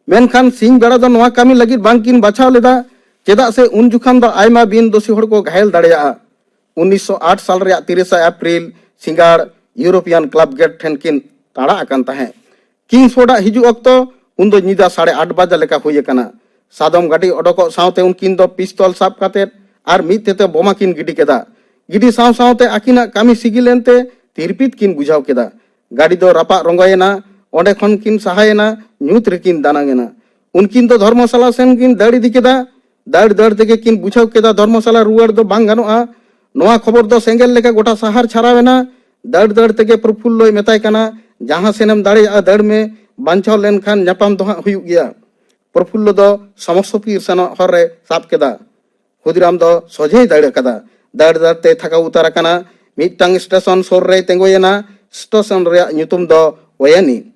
ᱢᱮᱱᱠᱷᱟᱱ ᱥᱤᱧ ᱵᱮᱲᱟ ᱫᱚ ᱱᱚᱣᱟ ᱠᱟᱹᱢᱤ ᱞᱟᱹᱜᱤᱫ ᱵᱟᱝᱠᱤᱱ ᱵᱟᱪᱷᱟᱣ ᱞᱮᱫᱟ, ᱪᱮᱫᱟᱜ ᱥᱮ ᱩᱱ ᱡᱚᱠᱷᱟᱱ ᱫᱚ ᱟᱭᱢᱟ ᱵᱤᱱ ᱫᱳᱥᱤ ᱦᱚᱲ ᱠᱚ ᱜᱷᱟᱭᱮᱞ ᱫᱟᱲᱮᱭᱟᱜᱼᱟ᱾ ᱩᱱᱤᱥᱥᱚ ᱟᱴ ᱥᱟᱞ ᱨᱮᱭᱟᱜ ᱛᱤᱨᱤᱥᱟ ᱮᱯᱨᱤᱞ ᱥᱤᱸᱜᱟᱲ ᱤᱭᱩᱨᱳᱯᱤᱭᱟᱱ ᱠᱞᱟᱵᱽ ᱜᱮᱴ ᱴᱷᱮᱱ ᱠᱤᱱ ᱛᱟᱲᱟ ᱟᱠᱟᱱ ᱛᱟᱦᱮᱸᱫ᱾ ᱠᱤᱝᱥᱯᱷᱳᱨᱰ ᱟᱜ ᱦᱤᱡᱩᱜ ᱚᱠᱛᱚ ᱩᱱᱫᱚ ᱧᱤᱫᱟ ᱥᱟᱲᱮ ᱟᱴ ᱵᱟᱡᱟ ᱞᱮᱠᱟ ᱦᱩᱭ ᱟᱠᱟᱱᱟ᱾ ᱥᱟᱫᱚᱢ ᱜᱟᱹᱰᱤ ᱚᱰᱚᱠᱚᱜ ᱥᱟᱶᱛᱮ ᱩᱱᱠᱤᱱ ᱫᱚ ᱯᱤᱥᱛᱚᱞ ᱥᱟᱵ ᱠᱟᱛᱮᱫ ᱟᱨ ᱢᱤᱫ ᱛᱤᱛᱮ ᱵᱳᱢᱟ ᱠᱤᱱ ᱜᱤᱰᱤ ᱠᱮᱫᱟ᱾ ᱜᱤᱰᱤ ᱥᱟᱶ ᱥᱟᱶᱛᱮ ᱟᱹᱠᱤᱱᱟᱜ ᱠᱟᱹᱢᱤ ᱥᱤᱜᱤᱞ ᱮᱱᱛᱮ ᱛᱤᱨᱯᱤᱛ ᱠᱤᱱ ᱵᱩᱡᱷᱟᱹᱣ ᱠᱮᱫᱟ᱾ ᱜᱟᱹᱰᱤ ᱫᱚ ᱨᱟᱯᱟᱜ ᱨᱚᱸᱜᱚᱭᱮᱱᱟ᱾ ᱚᱸᱰᱮ ᱠᱷᱚᱱ ᱠᱤᱱ ᱥᱟᱦᱟᱭᱮᱱᱟ᱾ ᱧᱩᱛ ᱨᱮᱠᱤᱱ ᱫᱟᱱᱟᱝ ᱮᱱᱟ᱾ ᱩᱱᱠᱤᱱ ᱫᱚ ᱫᱷᱚᱨᱢᱚᱥᱟᱞᱟ ᱥᱮᱱ ᱠᱤᱱ ᱫᱟᱹᱲ ᱤᱫᱤ ᱠᱮᱫᱟ᱾ ᱫᱟᱹᱲ ᱫᱟᱹᱲ ᱛᱮᱜᱮ ᱠᱤᱱ ᱵᱩᱡᱷᱟᱹᱣ ᱠᱮᱫᱟ ᱫᱷᱚᱨᱢᱚᱥᱟᱞᱟ ᱨᱩᱣᱟᱹᱲ ᱫᱚ ᱵᱟᱝ ᱜᱟᱱᱚᱜᱼᱟ᱾ ᱱᱚᱣᱟ ᱠᱷᱚᱵᱚᱨ ᱫᱚ ᱥᱮᱸᱜᱮᱞ ᱞᱮᱠᱟ ᱜᱚᱴᱟ ᱥᱟᱦᱟᱨ ᱪᱷᱟᱨᱟᱣ ᱮᱱᱟ᱾ ᱫᱟᱹᱲ ᱫᱟᱹᱲ ᱛᱮᱜᱮ ᱯᱨᱚᱯᱷᱩᱞᱞᱚᱭ ᱢᱮᱛᱟᱭ ᱠᱟᱱᱟ, "ᱡᱟᱦᱟᱸ ᱥᱮᱱᱮᱢ ᱫᱟᱲᱮᱭᱟᱜᱼᱟ ᱫᱟᱹᱲ ᱢᱮ, ᱵᱟᱧᱪᱟᱣ ᱞᱮᱱᱠᱷᱟᱱ ᱧᱟᱯᱟᱢ ᱫᱚ ᱦᱟᱸᱜ ᱦᱩᱭᱩᱜ ᱜᱮᱭᱟ᱾" ᱯᱨᱚᱯᱷᱩᱞᱞᱚ ᱫᱚ ᱥᱚᱢᱚᱥᱛᱚᱯᱩᱨ ᱥᱮᱱᱚᱜ ᱦᱚᱨ ᱨᱮ ᱥᱟᱵ ᱠᱮᱫᱟ᱾ ᱠᱷᱩᱫᱤᱨᱟᱢ ᱫᱚ ᱥᱚᱡᱷᱮᱭ ᱫᱟᱹᱲ ᱟᱠᱟᱫᱟ᱾ ᱫᱟᱹᱲ ᱫᱟᱹᱲ ᱛᱮ ᱛᱷᱟᱠᱟᱣ ᱩᱛᱟᱹᱨ ᱟᱠᱟᱱᱟ᱾ ᱢᱤᱫᱴᱟᱝ ᱥᱴᱮᱥᱚᱱ ᱥᱩᱨ ᱨᱮᱭ ᱛᱤᱸᱜᱩᱭᱮᱱᱟ᱾ ᱥᱴᱮᱥᱚᱱ ᱨᱮᱭᱟᱜ ᱧᱩᱛᱩᱢ ᱫᱚ ᱚᱭᱮᱱᱤ᱾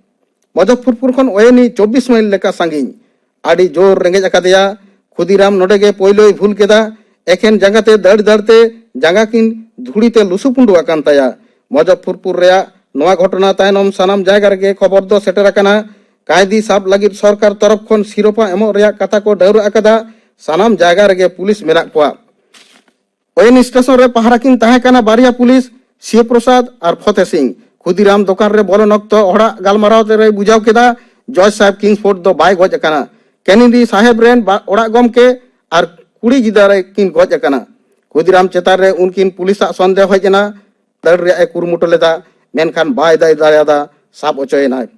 ᱢᱚᱡᱚᱯᱷᱚᱨᱯᱩᱨ ᱠᱷᱚᱱ ᱚᱭᱮᱱᱤ ᱪᱚᱵᱵᱤᱥ ᱢᱟᱭᱤᱞ ᱞᱮᱠᱟ ᱥᱟᱺᱜᱤᱧ᱾ ᱟᱹᱰᱤ ᱡᱳᱨ ᱨᱮᱸᱜᱮᱡ ᱟᱠᱟᱫᱮᱭᱟ᱾ ᱠᱷᱩᱫᱤᱨᱟᱢ ᱱᱚᱰᱮ ᱜᱮ ᱯᱳᱭᱞᱳᱭ ᱵᱷᱩᱞ ᱠᱮᱫᱟ᱾ ᱮᱠᱷᱮᱱ ᱡᱟᱸᱜᱟ ᱛᱮ ᱫᱟᱹᱲ ᱫᱟᱹᱲ ᱛᱮ ᱡᱟᱸᱜᱟ ᱠᱤᱱ ᱫᱷᱩᱲᱤ ᱛᱮ ᱞᱩᱥᱩ ᱯᱩᱸᱰᱩ ᱟᱠᱟᱱ ᱛᱟᱭᱟ᱾ ᱢᱚᱡᱚᱯᱷᱚᱨᱯᱩᱨ ᱨᱮᱭᱟᱜ ᱱᱚᱣᱟ ᱜᱷᱚᱴᱚᱱᱟ ᱛᱟᱭᱱᱚᱢ ᱥᱟᱱᱟᱢ ᱡᱟᱭᱜᱟ ᱨᱮᱜᱮ ᱠᱷᱚᱵᱚᱨ ᱫᱚ ᱥᱮᱴᱮᱨ ᱟᱠᱟᱱᱟ᱾ ᱠᱟᱭᱫᱤ ᱥᱟᱵ ᱞᱟᱹᱜᱤᱫ ᱥᱚᱨᱠᱟᱨ ᱛᱚᱨᱚᱯ ᱠᱷᱚᱱ ᱥᱤᱨᱳᱯᱟ ᱮᱢᱚᱜ ᱨᱮᱭᱟᱜ ᱠᱟᱛᱷᱟ ᱠᱚ ᱰᱟᱹᱣᱨᱟᱹ ᱟᱠᱟᱫᱟ᱾ ᱥᱟᱱᱟᱢ ᱡᱟᱭᱜᱟ ᱨᱮᱜᱮ ᱯᱩᱞᱤᱥ ᱢᱮᱱᱟᱜ ᱠᱚᱣᱟ᱾ ᱚᱭᱮᱱ ᱥᱴᱮᱥᱚᱱ ᱨᱮ ᱯᱟᱦᱟᱨᱟ ᱠᱤᱱ ᱛᱟᱦᱮᱸ ᱠᱟᱱᱟ ᱵᱟᱨᱭᱟ ᱯᱩᱞᱤᱥ, ᱥᱤᱣ ᱯᱨᱚᱥᱟᱫᱽ ᱟᱨ ᱯᱷᱚᱛᱮ ᱥᱤᱝ᱾ ᱠᱷᱩᱫᱤᱨᱟᱢ ᱫᱚᱠᱟᱱ ᱨᱮ ᱵᱚᱞᱚᱱ ᱚᱠᱛᱚ ᱦᱚᱲᱟᱜ ᱜᱟᱞᱢᱟᱨᱟᱣ ᱨᱮᱭ ᱵᱩᱡᱷᱟᱹᱣ ᱠᱮᱫᱟ, ᱡᱚᱡᱽ ᱥᱟᱦᱮᱵᱽ ᱠᱤᱝᱥᱯᱷᱳᱨᱰ ᱫᱚ ᱵᱟᱭ ᱜᱚᱡ ᱟᱠᱟᱱᱟ᱾ ᱠᱮᱱᱮᱰᱤ ᱥᱟᱦᱮᱵᱽ ᱨᱮᱱ ᱵᱟ-, ᱚᱲᱟᱜ ᱜᱚᱢᱠᱮ ᱟᱨ ᱠᱩᱲᱤ ᱜᱤᱫᱽᱨᱟᱹ ᱠᱤᱱ ᱜᱚᱡ ᱟᱠᱟᱱᱟ᱾ ᱠᱷᱩᱫᱤᱨᱟᱢ ᱪᱮᱛᱟᱱ ᱨᱮ ᱩᱱᱠᱤᱱ ᱯᱩᱞᱤᱥᱟᱜ ᱥᱚᱱᱫᱮᱦ ᱦᱮᱡ ᱮᱱᱟ᱾ ᱫᱟᱹᱲ ᱨᱮᱭᱟᱜ ᱮ ᱠᱩᱨᱩᱢᱩᱴᱩ ᱞᱮᱫᱟ, ᱢᱮᱱᱠᱷᱟᱱ ᱵᱟᱭ ᱫᱟᱹᱲ ᱫᱟᱲᱮᱭᱟᱫᱟ, ᱥᱟᱵ ᱚᱪᱚᱭᱮᱱᱟᱭ᱾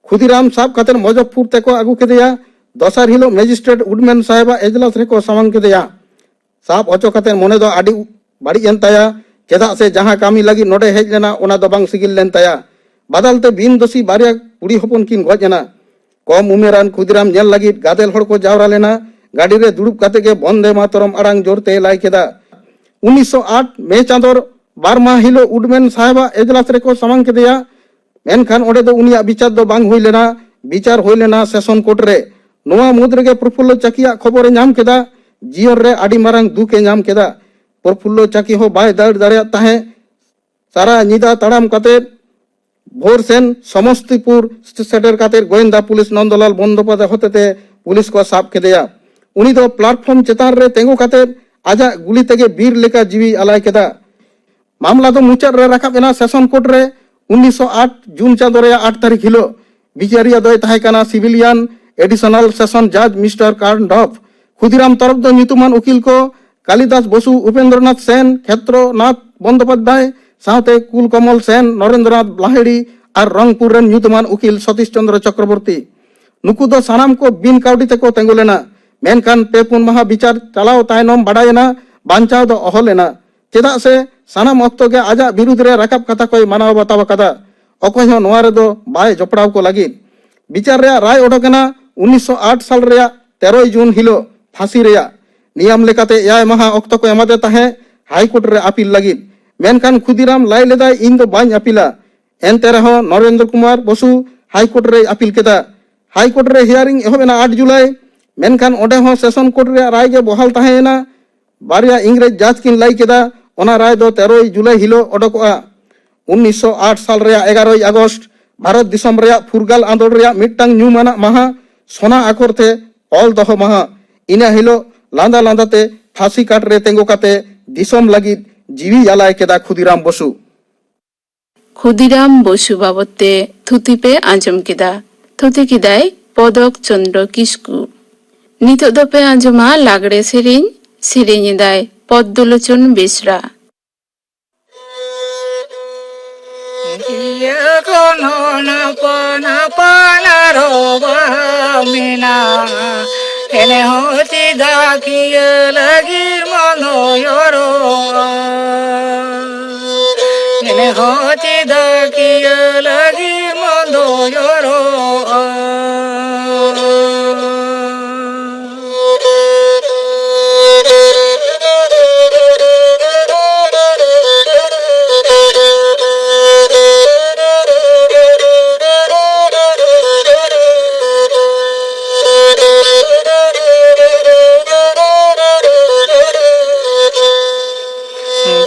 ᱠᱷᱩᱫᱤᱨᱟᱢ ᱥᱟᱵ ᱠᱟᱛᱮ ᱢᱚᱡᱚᱯᱷᱚᱨᱯᱩᱨ ᱛᱮᱠᱚ ᱟᱹᱜᱩ ᱠᱮᱫᱮᱭᱟ᱾ ᱫᱚᱥᱟᱨ ᱦᱤᱞᱳᱜ ᱢᱮᱡᱤᱥᱴᱨᱮᱴ ᱩᱰᱢᱮᱱ ᱥᱟᱦᱮᱵᱟᱜ ᱮᱡᱞᱟᱥ ᱨᱮᱠᱚ ᱥᱟᱢᱟᱝ ᱠᱮᱫᱮᱭᱟ᱾ ᱥᱟᱵ ᱦᱚᱪᱚ ᱠᱟᱛᱮ ᱢᱚᱱᱮ ᱫᱚ ᱟᱹᱰᱤ ᱵᱟᱹᱲᱤᱡ ᱮᱱ ᱛᱟᱭᱟ, ᱪᱮᱫᱟᱜ ᱥᱮ ᱡᱟᱦᱟᱸ ᱠᱟᱹᱢᱤ ᱞᱟᱹᱜᱤᱫ ᱱᱚᱰᱮ ᱦᱮᱡ ᱞᱮᱱᱟ, ᱚᱱᱟ ᱫᱚ ᱵᱟᱝ ᱥᱤᱜᱤᱞ ᱞᱮᱱ ᱛᱟᱭᱟ᱾ ᱵᱟᱫᱟᱞ ᱛᱮ ᱵᱤᱱ ᱫᱳᱥᱤ ᱵᱟᱨᱭᱟ ᱠᱩᱲᱤ ᱦᱚᱯᱚᱱ ᱠᱤᱱ ᱜᱚᱡ ᱮᱱᱟ᱾ ᱠᱚᱢ ᱩᱢᱮᱨᱟᱱ ᱠᱷᱩᱫᱤᱨᱟᱢ ᱧᱮᱞ ᱞᱟᱹᱜᱤᱫ ᱜᱟᱫᱮᱞ ᱦᱚᱲ ᱠᱚ ᱡᱟᱣᱨᱟ ᱞᱮᱱᱟ᱾ ᱜᱟᱹᱰᱤ ᱨᱮ ᱫᱩᱲᱩᱵ ᱠᱟᱛᱮ ᱜᱮ ᱵᱚᱱᱫᱮ ᱢᱟᱛᱚᱨᱚᱢ ᱟᱲᱟᱝ ᱡᱳᱨ ᱛᱮᱭ ᱞᱟᱹᱭ ᱠᱮᱫᱟ᱾ ᱩᱱᱤᱥᱥᱚ ᱟᱴ ᱢᱮ ᱪᱟᱸᱫᱚ ᱵᱟᱨ ᱢᱟᱦᱟ ᱦᱤᱞᱳᱜ ᱩᱰᱢᱮᱱ ᱥᱟᱦᱮᱵᱟᱜ ᱮᱡᱞᱟᱥ ᱨᱮᱠᱚ ᱥᱟᱢᱟᱝ ᱠᱮᱫᱮᱭᱟ᱾ ᱢᱮᱱᱠᱷᱟᱱ ᱚᱸᱰᱮ ᱫᱚ ᱩᱱᱤᱭᱟᱜ ᱵᱤᱪᱟᱨ ᱫᱚ ᱵᱟᱝ ᱦᱩᱭ ᱞᱮᱱᱟ᱾ ᱵᱤᱪᱟᱨ ᱦᱩᱭ ᱞᱮᱱᱟ ᱥᱮᱥᱚᱱ ᱠᱳᱨᱴ ᱨᱮ᱾ ᱱᱚᱣᱟ ᱢᱩᱫᱽ ᱨᱮᱜᱮ ᱯᱨᱚᱯᱷᱩᱞᱞᱚ ᱪᱟᱠᱤᱭᱟᱜ ᱠᱷᱚᱵᱚᱨᱮ ᱧᱟᱢ ᱠᱮᱫᱟ᱾ ᱡᱤᱭᱚᱱ ᱨᱮ ᱟᱹᱰᱤ ᱢᱟᱨᱟᱝ ᱫᱩᱠ ᱮ ᱧᱟᱢ ᱠᱮᱫᱟ᱾ ᱯᱨᱚᱯᱷᱩᱞᱞᱚ ᱪᱟᱠᱤ ᱦᱚᱸ ᱵᱟᱭ ᱫᱟᱹᱲ ᱫᱟᱲᱮᱭᱟᱜ ᱛᱟᱦᱮᱸᱫ᱾ ᱥᱟᱨᱟ ᱧᱤᱫᱟᱹ ᱛᱟᱲᱟᱢ ᱠᱟᱛᱮ ᱵᱷᱳᱨ ᱥᱮᱱ ᱥᱚᱢᱚᱥᱛᱤᱯᱩᱨ ᱥᱮᱴᱮᱨ ᱠᱟᱛᱮ ᱜᱳᱭᱮᱱᱫᱟ ᱯᱩᱞᱤᱥ ᱱᱚᱱᱫᱚᱞᱟᱞ ᱵᱚᱱᱫᱳᱯᱟᱫᱷᱭᱟᱭ ᱦᱚᱛᱮᱛᱮ ᱯᱩᱞᱤᱥ ᱠᱚ ᱥᱟᱵ ᱠᱮᱫᱮᱭᱟ᱾ ᱩᱱᱤ ᱫᱚ ᱯᱞᱟᱴᱯᱷᱚᱨᱢ ᱪᱮᱛᱟᱱ ᱨᱮ ᱛᱤᱸᱜᱩ ᱠᱟᱛᱮ ᱟᱡᱟᱜ ᱜᱩᱞᱤ ᱛᱮᱜᱮ ᱵᱤᱨ ᱞᱮᱠᱟ ᱡᱤᱣᱤ ᱟᱞᱟᱭ ᱠᱮᱫᱟ᱾ ᱢᱟᱢᱞᱟ ᱫᱚ ᱢᱩᱪᱟᱹᱫ ᱨᱮ ᱨᱟᱠᱟᱵ ᱮᱱᱟ ᱥᱮᱥᱚᱱ ᱠᱳᱨᱴ ᱨᱮ ᱩᱱᱤᱥᱥᱚ ᱟᱴ ᱡᱩᱱ ᱪᱟᱸᱫᱚ ᱨᱮᱭᱟᱜ ᱟᱴ ᱛᱟᱹᱨᱤᱠᱷ ᱦᱤᱞᱳᱜ᱾ ᱵᱤᱪᱟᱹᱨᱤᱭᱟᱹ ᱫᱚᱭ ᱛᱟᱦᱮᱸ ᱠᱟᱱᱟ ᱥᱤᱵᱤᱞᱤᱭᱟᱱ ᱮᱰᱤᱥᱚᱱᱟᱞ ᱥᱮᱥᱚᱱ ᱡᱟᱡᱽ ᱢᱤᱥᱴᱟᱨ ᱠᱟᱨᱱᱰᱚᱯᱷ᱾ ᱠᱷᱩᱫᱤᱨᱟᱢ ᱛᱚᱨᱚᱯ ᱫᱚ ᱧᱩᱛᱩᱢᱟᱱ ᱩᱠᱤᱞ ᱠᱚ ᱠᱟᱞᱤᱫᱟᱥ ᱵᱚᱥᱩ, ᱩᱯᱮᱱᱫᱨᱚᱱᱟᱛᱷ ᱥᱮᱱ, ᱠᱷᱮᱛᱨᱚᱱᱟᱛᱷ ᱵᱚᱱᱫᱳᱯᱟᱫᱽᱫᱷᱟᱭ ᱥᱟᱶᱛᱮ ᱠᱩᱞᱠᱚᱢᱚᱞ ᱥᱮᱱ, ᱱᱚᱨᱮᱱᱫᱨᱚᱱᱟᱛᱷ ᱞᱟᱦᱤᱲᱤ ᱟᱨ ᱨᱚᱝᱯᱩᱨ ᱨᱮᱱ ᱧᱩᱛᱩᱢᱟᱱ ᱩᱠᱤᱞ ᱥᱚᱛᱤᱥ ᱪᱚᱸᱫᱽᱨᱚ ᱪᱚᱠᱨᱚᱵᱚᱨᱛᱤ᱾ ᱱᱩᱠᱩ ᱫᱚ ᱥᱟᱱᱟᱢ ᱠᱚ ᱵᱤᱱ ᱠᱟᱹᱣᱰᱤ ᱛᱮᱠᱚ ᱛᱤᱸᱜᱩ ᱞᱮᱱᱟ᱾ ᱢᱮᱱᱠᱷᱟᱱ ᱯᱮ ᱯᱩᱱ ᱢᱟᱦᱟ ᱵᱤᱪᱟᱨ ᱪᱟᱞᱟᱣ ᱛᱟᱭᱱᱚᱢ ᱵᱟᱰᱟᱭᱮᱱᱟ, ᱵᱟᱧᱪᱟᱣ ᱫᱚ ᱚᱦᱚ ᱞᱮᱱᱟ᱾ ᱪᱮᱫᱟᱜ ᱥᱮ ᱥᱟᱱᱟᱢ ᱚᱠᱛᱚ ᱜᱮ ᱟᱡᱟᱜ ᱵᱤᱨᱩᱫᱷ ᱨᱮ ᱨᱟᱠᱟᱵ ᱠᱟᱛᱷᱟ ᱠᱚᱭ ᱢᱟᱱᱟᱣ ᱵᱟᱛᱟᱣ ᱟᱠᱟᱫᱟ᱾ ᱚᱠᱚᱭ ᱦᱚᱸ ᱱᱚᱣᱟ ᱨᱮᱫᱚ ᱵᱟᱭ ᱡᱚᱯᱲᱟᱣ ᱠᱚ ᱞᱟᱹᱜᱤᱫ᱾ ᱵᱤᱪᱟᱨ ᱨᱮᱭᱟᱜ ᱨᱟᱭ ᱚᱰᱚᱠ ᱮᱱᱟ ᱩᱱᱤᱥᱥᱚ ᱟᱴ ᱥᱟᱞ ᱨᱮᱭᱟᱜ ᱛᱮᱨᱚᱭ ᱡᱩᱱ ᱦᱤᱞᱳᱜ ᱯᱷᱟᱸᱥᱤ ᱨᱮᱭᱟᱜ᱾ ᱱᱤᱭᱟᱢ ᱞᱮᱠᱟᱛᱮ ᱮᱭᱟᱭ ᱢᱟᱦᱟ ᱚᱠᱛᱚ ᱠᱚ ᱮᱢᱟᱫᱮ ᱛᱟᱦᱮᱸ ᱦᱟᱭ ᱠᱳᱨᱴ ᱨᱮ ᱟᱯᱤᱞ ᱞᱟᱹᱜᱤᱫ᱾ ᱢᱮᱱᱠᱷᱟᱱ ᱠᱷᱩᱫᱤᱨᱟᱢ ᱞᱟᱹᱭ ᱞᱮᱫᱟᱭ, "ᱤᱧ ᱫᱚ ᱵᱟᱹᱧ ᱟᱯᱤᱞᱟ᱾" ᱮᱱᱛᱮ ᱨᱮᱦᱚᱸ ᱱᱚᱨᱮᱱᱫᱨᱚ ᱠᱩᱢᱟᱨ ᱵᱚᱥᱩ ᱦᱟᱭ ᱠᱳᱨᱴ ᱨᱮᱭ ᱟᱯᱤᱞ ᱠᱮᱫᱟ᱾ ᱦᱟᱭ ᱠᱳᱨᱴ ᱨᱮ ᱦᱤᱭᱟᱨᱤᱝ ᱮᱦᱚᱵ ᱮᱱᱟ ᱟᱴ ᱡᱩᱞᱟᱭ, ᱢᱮᱱᱠᱷᱟᱱ ᱚᱸᱰᱮ ᱦᱚᱸ ᱥᱮᱥᱚᱱ ᱠᱳᱨᱴ ᱨᱮᱭᱟᱜ ᱨᱟᱭ ᱜᱮ ᱵᱚᱦᱟᱞ ᱛᱟᱦᱮᱸ ᱮᱱᱟ᱾ ᱵᱟᱨᱭᱟ ᱤᱝᱨᱮᱡᱽ ᱡᱟᱡᱽ ᱠᱤᱱ ᱞᱟᱹᱭ ᱠᱮᱫᱟ, ᱚᱱᱟ ᱨᱟᱭ ᱫᱚ ᱛᱮᱨᱚᱭ ᱡᱩᱞᱟᱭ ᱦᱤᱞᱳᱜ ᱚᱰᱚᱠᱚᱜᱼᱟ᱾ ᱩᱱᱤᱥᱥᱚ ᱟᱴ ᱥᱟᱞ ᱨᱮᱭᱟᱜ ᱮᱜᱟᱨᱚᱭ ᱟᱜᱚᱥᱴ ᱵᱷᱟᱨᱚᱛ ᱫᱤᱥᱚᱢ ᱨᱮᱭᱟᱜ ᱯᱷᱩᱨᱜᱟᱞ ᱟᱸᱫᱳᱲ ᱨᱮᱭᱟᱜ ᱢᱤᱫᱴᱟᱝ ᱧᱩᱢᱟᱱᱟᱜ ᱢᱟᱦᱟ ᱥᱚᱱᱟ ᱟᱠᱷᱚᱨ ᱛᱮ ᱚᱞ ᱫᱚᱦᱚ ᱢᱟᱦᱟ᱾ ᱤᱱᱟᱹ ᱦᱤᱞᱳᱜ ᱞᱟᱸᱫᱟ ᱞᱟᱸᱫᱟ ᱛᱮ ᱯᱷᱟᱸᱥᱤ ᱠᱟᱴ ᱨᱮ ᱛᱤᱸᱜᱩ ᱠᱟᱛᱮ ᱫᱤᱥᱚᱢ ᱞᱟᱹᱜᱤᱫ ᱡᱤᱣᱤ ᱟᱞᱟᱭ ᱠᱮᱫᱟ ᱠᱷᱩᱫᱤᱨᱟᱢ ᱵᱚᱥᱩ᱾ ᱠᱷᱩᱫᱤᱨᱟᱢ ᱵᱚᱥᱩ ᱵᱟᱵᱚᱫ ᱛᱮ ᱛᱷᱩᱛᱤ ᱯᱮ ᱟᱸᱡᱚᱢ ᱠᱮᱫᱟ᱾ ᱛᱷᱩᱛᱤ ᱠᱮᱫᱟᱭ ᱯᱚᱫᱚᱠ ᱪᱚᱸᱫᱽᱨᱚ ᱠᱤᱥᱠᱩ᱾ ᱱᱤᱛᱚᱜ ᱫᱚᱯᱮ ᱟᱸᱡᱚᱢᱟ ᱞᱟᱜᱽᱲᱮ ᱥᱮᱨᱮᱧ᱾ ᱥᱮᱨᱮᱧ ᱮᱫᱟᱭ ᱯᱚᱫᱽᱫᱚᱞᱳᱪᱚᱱ ᱵᱮᱥᱨᱟ᱾ ᱤᱭᱟᱹ ᱠᱷᱚᱱ ᱦᱚᱸ ᱱᱟᱯᱟ ᱱᱟᱯᱟ ᱟᱨᱦᱚᱸ ᱵᱟᱦᱟ ᱢᱮᱱᱟᱜᱼᱟ᱾ ᱮᱱᱮ ᱦᱚᱸ ᱪᱮᱫᱟᱜ ᱠᱤᱭᱟᱹ ᱞᱟᱹᱜᱤᱫ ᱢᱚᱱᱫᱚ ᱭᱚᱨᱚᱜᱼᱟ᱾ ᱮᱱᱮ ᱦᱚᱸ ᱪᱮᱫᱟᱜ ᱠᱤᱭᱟᱹ ᱞᱟᱹᱜᱤᱫ ᱢᱚᱱᱫᱚ ᱭᱚᱨᱚᱜᱼᱟ᱾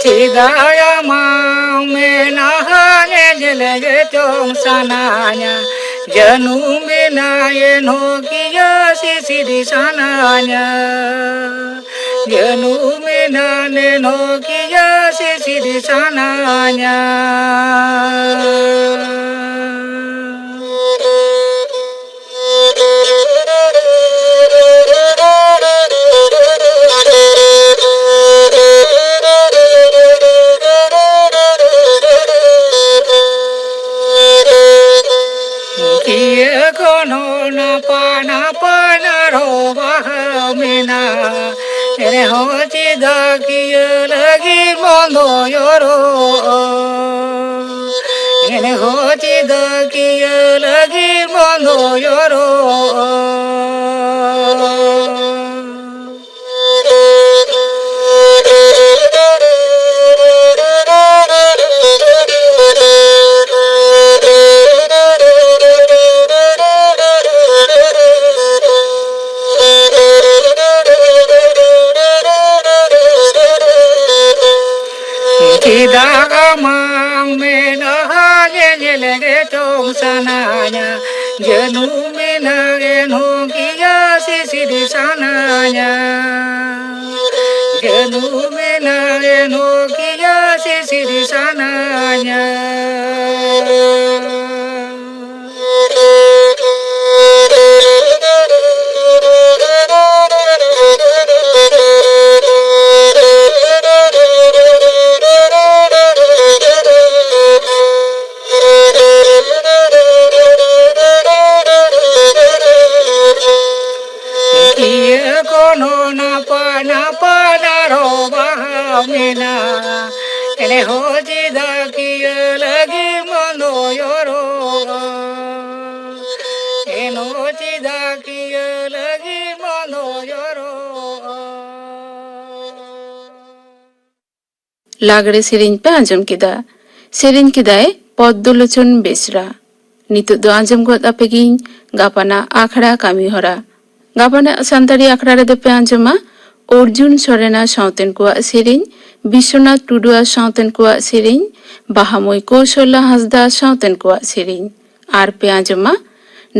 ᱪᱮᱫᱟᱜ ᱟᱢᱟᱜ ᱢᱮᱫᱦᱟ ᱧᱮᱧᱮᱞ ᱜᱮ ᱪᱚᱝ ᱥᱟᱱᱟᱧᱟ᱾ ᱡᱟᱹᱱᱩᱢ ᱢᱮᱱᱟᱭ ᱮᱱᱦᱚᱸ ᱠᱤᱭᱟᱹ ᱥᱤᱥᱤᱨ ᱥᱟᱱᱟᱧᱟ᱾ ᱡᱟᱹᱱᱩᱢ ᱢᱮᱱᱟᱭ ᱮᱱᱦᱚᱸ ᱠᱤᱭᱟᱹ ᱥᱤᱥᱤᱨ ᱥᱟᱱᱟᱧᱟ᱾ ᱠᱤᱭᱟᱹ ᱠᱷᱚᱱ ᱦᱚᱸ ᱱᱟᱯᱟ ᱱᱟᱯᱟ ᱟᱨᱦᱚᱸ ᱵᱟᱦᱟ ᱢᱮᱱᱟᱜᱼᱟ᱾ ᱮᱱᱦᱚᱸ ᱪᱮᱫᱟᱜ ᱠᱤᱭᱟᱹ ᱞᱟᱹᱜᱤᱫ ᱵᱚᱱᱫᱚᱭᱚᱨᱚᱜ? ᱮᱱᱦᱚᱸ ᱪᱮᱫᱟᱜ ᱠᱤᱭᱟᱹ ᱞᱟᱹᱜᱤᱫ ᱵᱚᱱᱫᱚᱭᱚᱨᱚᱜ? ᱪᱮᱫᱟᱜ ᱟᱢᱟᱝ ᱢᱮᱫᱦᱟ ᱧᱮᱧᱮᱞ ᱜᱮ ᱪᱚᱝ ᱥᱟᱱᱟᱧᱟ? ᱡᱟᱹᱱᱩᱢ ᱢᱮᱱᱟᱜ ᱮᱱᱦᱚᱸ ᱠᱤᱭᱟ ᱥᱤᱥᱤᱨ ᱥᱟᱱᱟᱧᱟ᱾ ᱡᱟᱹᱱᱩᱢ ᱢᱮᱱᱟᱜ ᱮᱱᱦᱚᱸ ᱠᱤᱭᱟ ᱥᱤᱥᱤᱨ ᱥᱟᱱᱟᱧᱟ᱾ ᱤᱭᱟᱹ ᱠᱚᱱᱚ ᱱᱟᱯᱟᱭ ᱱᱟᱯᱟᱭ ᱟᱨᱚ ᱵᱟᱦᱟ ᱢᱮᱱᱟᱜᱼᱟ᱾ ᱮᱱᱦᱚᱸ ᱪᱮᱫᱟᱜ ᱠᱤᱭᱟᱹ ᱞᱟᱹᱜᱤᱫ ᱵᱚᱱᱫᱚᱭᱚᱨᱚᱜᱼᱟ? ᱮᱱᱦᱚᱸ ᱪᱮᱫᱟᱜ ᱠᱤᱭᱟᱹ ᱞᱟᱹᱜᱤᱫ ᱵᱚᱱᱫᱚᱭᱚᱨᱚᱜᱼᱟ? ᱞᱟᱜᱽᱲᱮ ᱥᱮᱨᱮᱧ ᱯᱮ ᱟᱸᱡᱚᱢ ᱠᱮᱫᱟ᱾ ᱥᱮᱨᱮᱧ ᱠᱮᱫᱟᱭ ᱯᱚᱫᱽᱫᱚᱞᱳᱪᱚᱱ ᱵᱮᱥᱨᱟ᱾ ᱱᱤᱛᱚᱜ ᱫᱚ ᱟᱸᱡᱚᱢ ᱜᱚᱫ ᱟᱯᱮ ᱜᱤᱧ ᱜᱟᱯᱟᱱᱟᱜ ᱟᱠᱷᱲᱟ ᱠᱟᱹᱢᱤ ᱦᱚᱨᱟ᱾ ᱜᱟᱯᱟᱱᱟᱜ ᱥᱟᱱᱛᱟᱲᱤ ᱟᱠᱷᱲᱟ ᱨᱮᱫᱚ ᱯᱮ ᱟᱸᱡᱚᱢᱟ ᱚᱨᱡᱩᱱ ᱥᱚᱨᱮᱱᱟᱜ ᱥᱟᱶᱛᱮᱱ ᱠᱚᱣᱟᱜ ᱥᱮᱨᱮᱧ, ᱵᱤᱥᱥᱚᱱᱟᱛᱷ ᱴᱩᱰᱩᱣᱟᱜ ᱥᱟᱶᱛᱮᱱ ᱠᱚᱣᱟᱜ ᱥᱮᱨᱮᱧ, ᱵᱟᱦᱟᱢᱟᱹᱭ ᱠᱳᱥᱚᱞᱟ ᱦᱟᱸᱥᱫᱟ ᱥᱟᱶᱛᱮᱱ ᱠᱚᱣᱟᱜ ᱥᱮᱨᱮᱧ, ᱟᱨ ᱯᱮ ᱟᱸᱡᱚᱢᱟ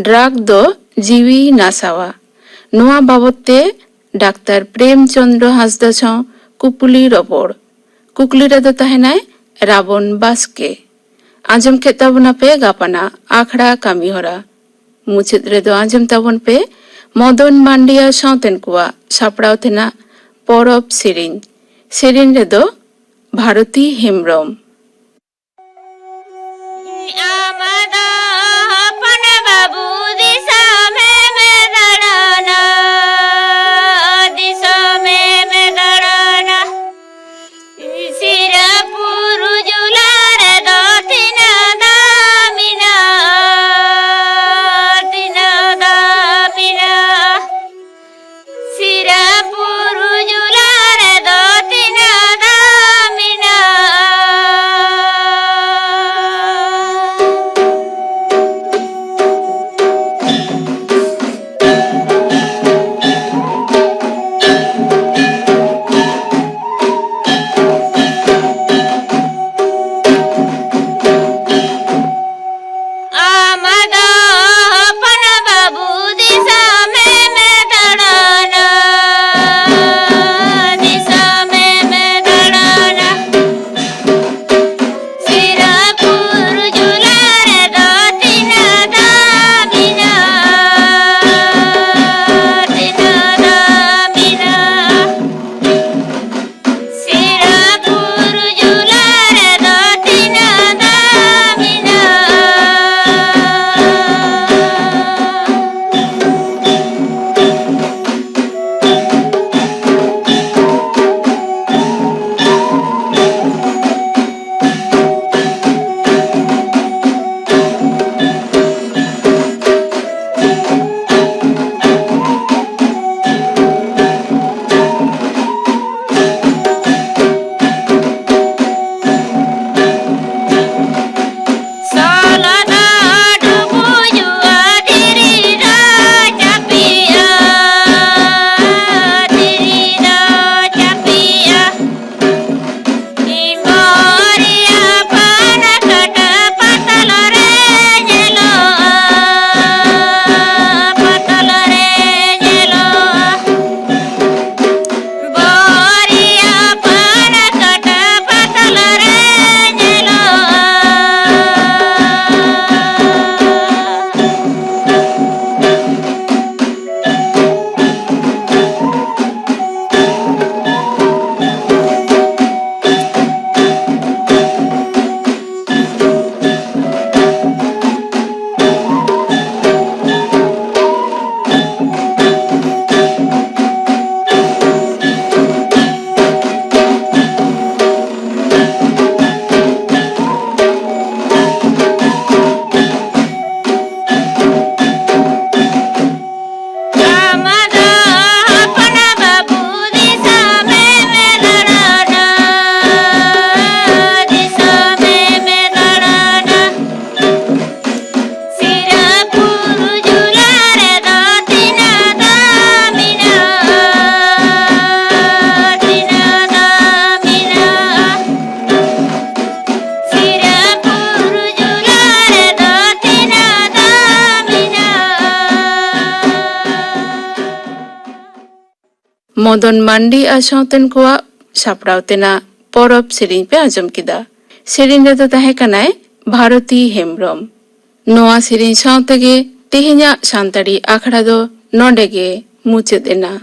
ᱰᱨᱟᱜᱽ ᱫᱚ ᱡᱤᱣᱤ ᱱᱟᱥᱟᱣᱟ᱾ ᱱᱚᱣᱟ ᱵᱟᱵᱚᱛ ᱛᱮ ᱰᱟᱠᱛᱟᱨ ᱯᱨᱮᱢ ᱪᱚᱸᱫᱽᱨᱚ ᱦᱟᱸᱥᱫᱟ ᱥᱟᱶ ᱠᱩᱯᱩᱞᱤ ᱨᱚᱯᱚᱲ᱾ ᱠᱩᱠᱞᱤ ᱨᱮᱫᱚ ᱛᱟᱦᱮᱱᱟᱭ ᱨᱟᱵᱚᱱ ᱵᱟᱥᱠᱮ᱾ ᱟᱸᱡᱚᱢ ᱠᱮᱫ ᱛᱟᱵᱚᱱᱟᱯᱮ ᱜᱟᱯᱟᱱᱟᱜ ᱟᱠᱷᱲᱟ ᱠᱟᱹᱢᱤ ᱦᱚᱨᱟ᱾ ᱢᱩᱪᱟᱹᱫ ᱨᱮᱫᱚ ᱟᱸᱡᱚᱢ ᱛᱟᱵᱚᱱ ᱯᱮ ᱢᱚᱫᱚᱱ ᱢᱟᱱᱰᱤᱭᱟ ᱥᱟᱶᱛᱮᱱ ᱠᱚᱣᱟᱜ ᱥᱟᱯᱲᱟᱣ ᱛᱮᱱᱟᱜ ᱯᱚᱨᱚᱵᱽ ᱥᱮᱨᱮᱧ᱾ ᱥᱮᱨᱮᱧ ᱨᱮᱫᱚ ᱵᱷᱟᱨᱚᱛᱤ ᱦᱮᱢᱵᱽᱨᱚᱢ᱾ ᱟᱢ ᱫᱚ ᱦᱚᱯᱚᱱ ᱵᱟᱹᱵᱩ ᱫᱤᱥᱚᱢᱮᱢ ᱫᱟᱬᱟᱱᱟ, ᱫᱤᱥᱚᱢᱮ ᱢᱚᱫᱚᱱ ᱢᱟᱱᱰᱤ ᱟᱨ ᱥᱟᱶᱛᱮᱱ ᱠᱚᱣᱟᱜ ᱥᱟᱯᱲᱟᱣ ᱛᱮᱱᱟᱜ ᱯᱚᱨᱚᱵᱽ ᱥᱮᱨᱮᱧ ᱯᱮ ᱟᱸᱡᱚᱢ ᱠᱮᱫᱟ᱾ ᱥᱮᱨᱮᱧ ᱨᱮᱫᱚ ᱛᱟᱦᱮᱸ ᱠᱟᱱᱟᱭ ᱵᱷᱟᱨᱚᱛᱤ ᱦᱮᱢᱵᱽᱨᱚᱢ᱾ ᱱᱚᱣᱟ ᱥᱮᱨᱮᱧ ᱥᱟᱶ ᱛᱮᱜᱮ ᱛᱮᱦᱮᱧᱟᱜ ᱥᱟᱱᱛᱟᱲᱤ ᱟᱠᱷᱲᱟ ᱫᱚ ᱱᱚᱰᱮ ᱜᱮ ᱢᱩᱪᱟᱹᱫ ᱮᱱᱟ᱾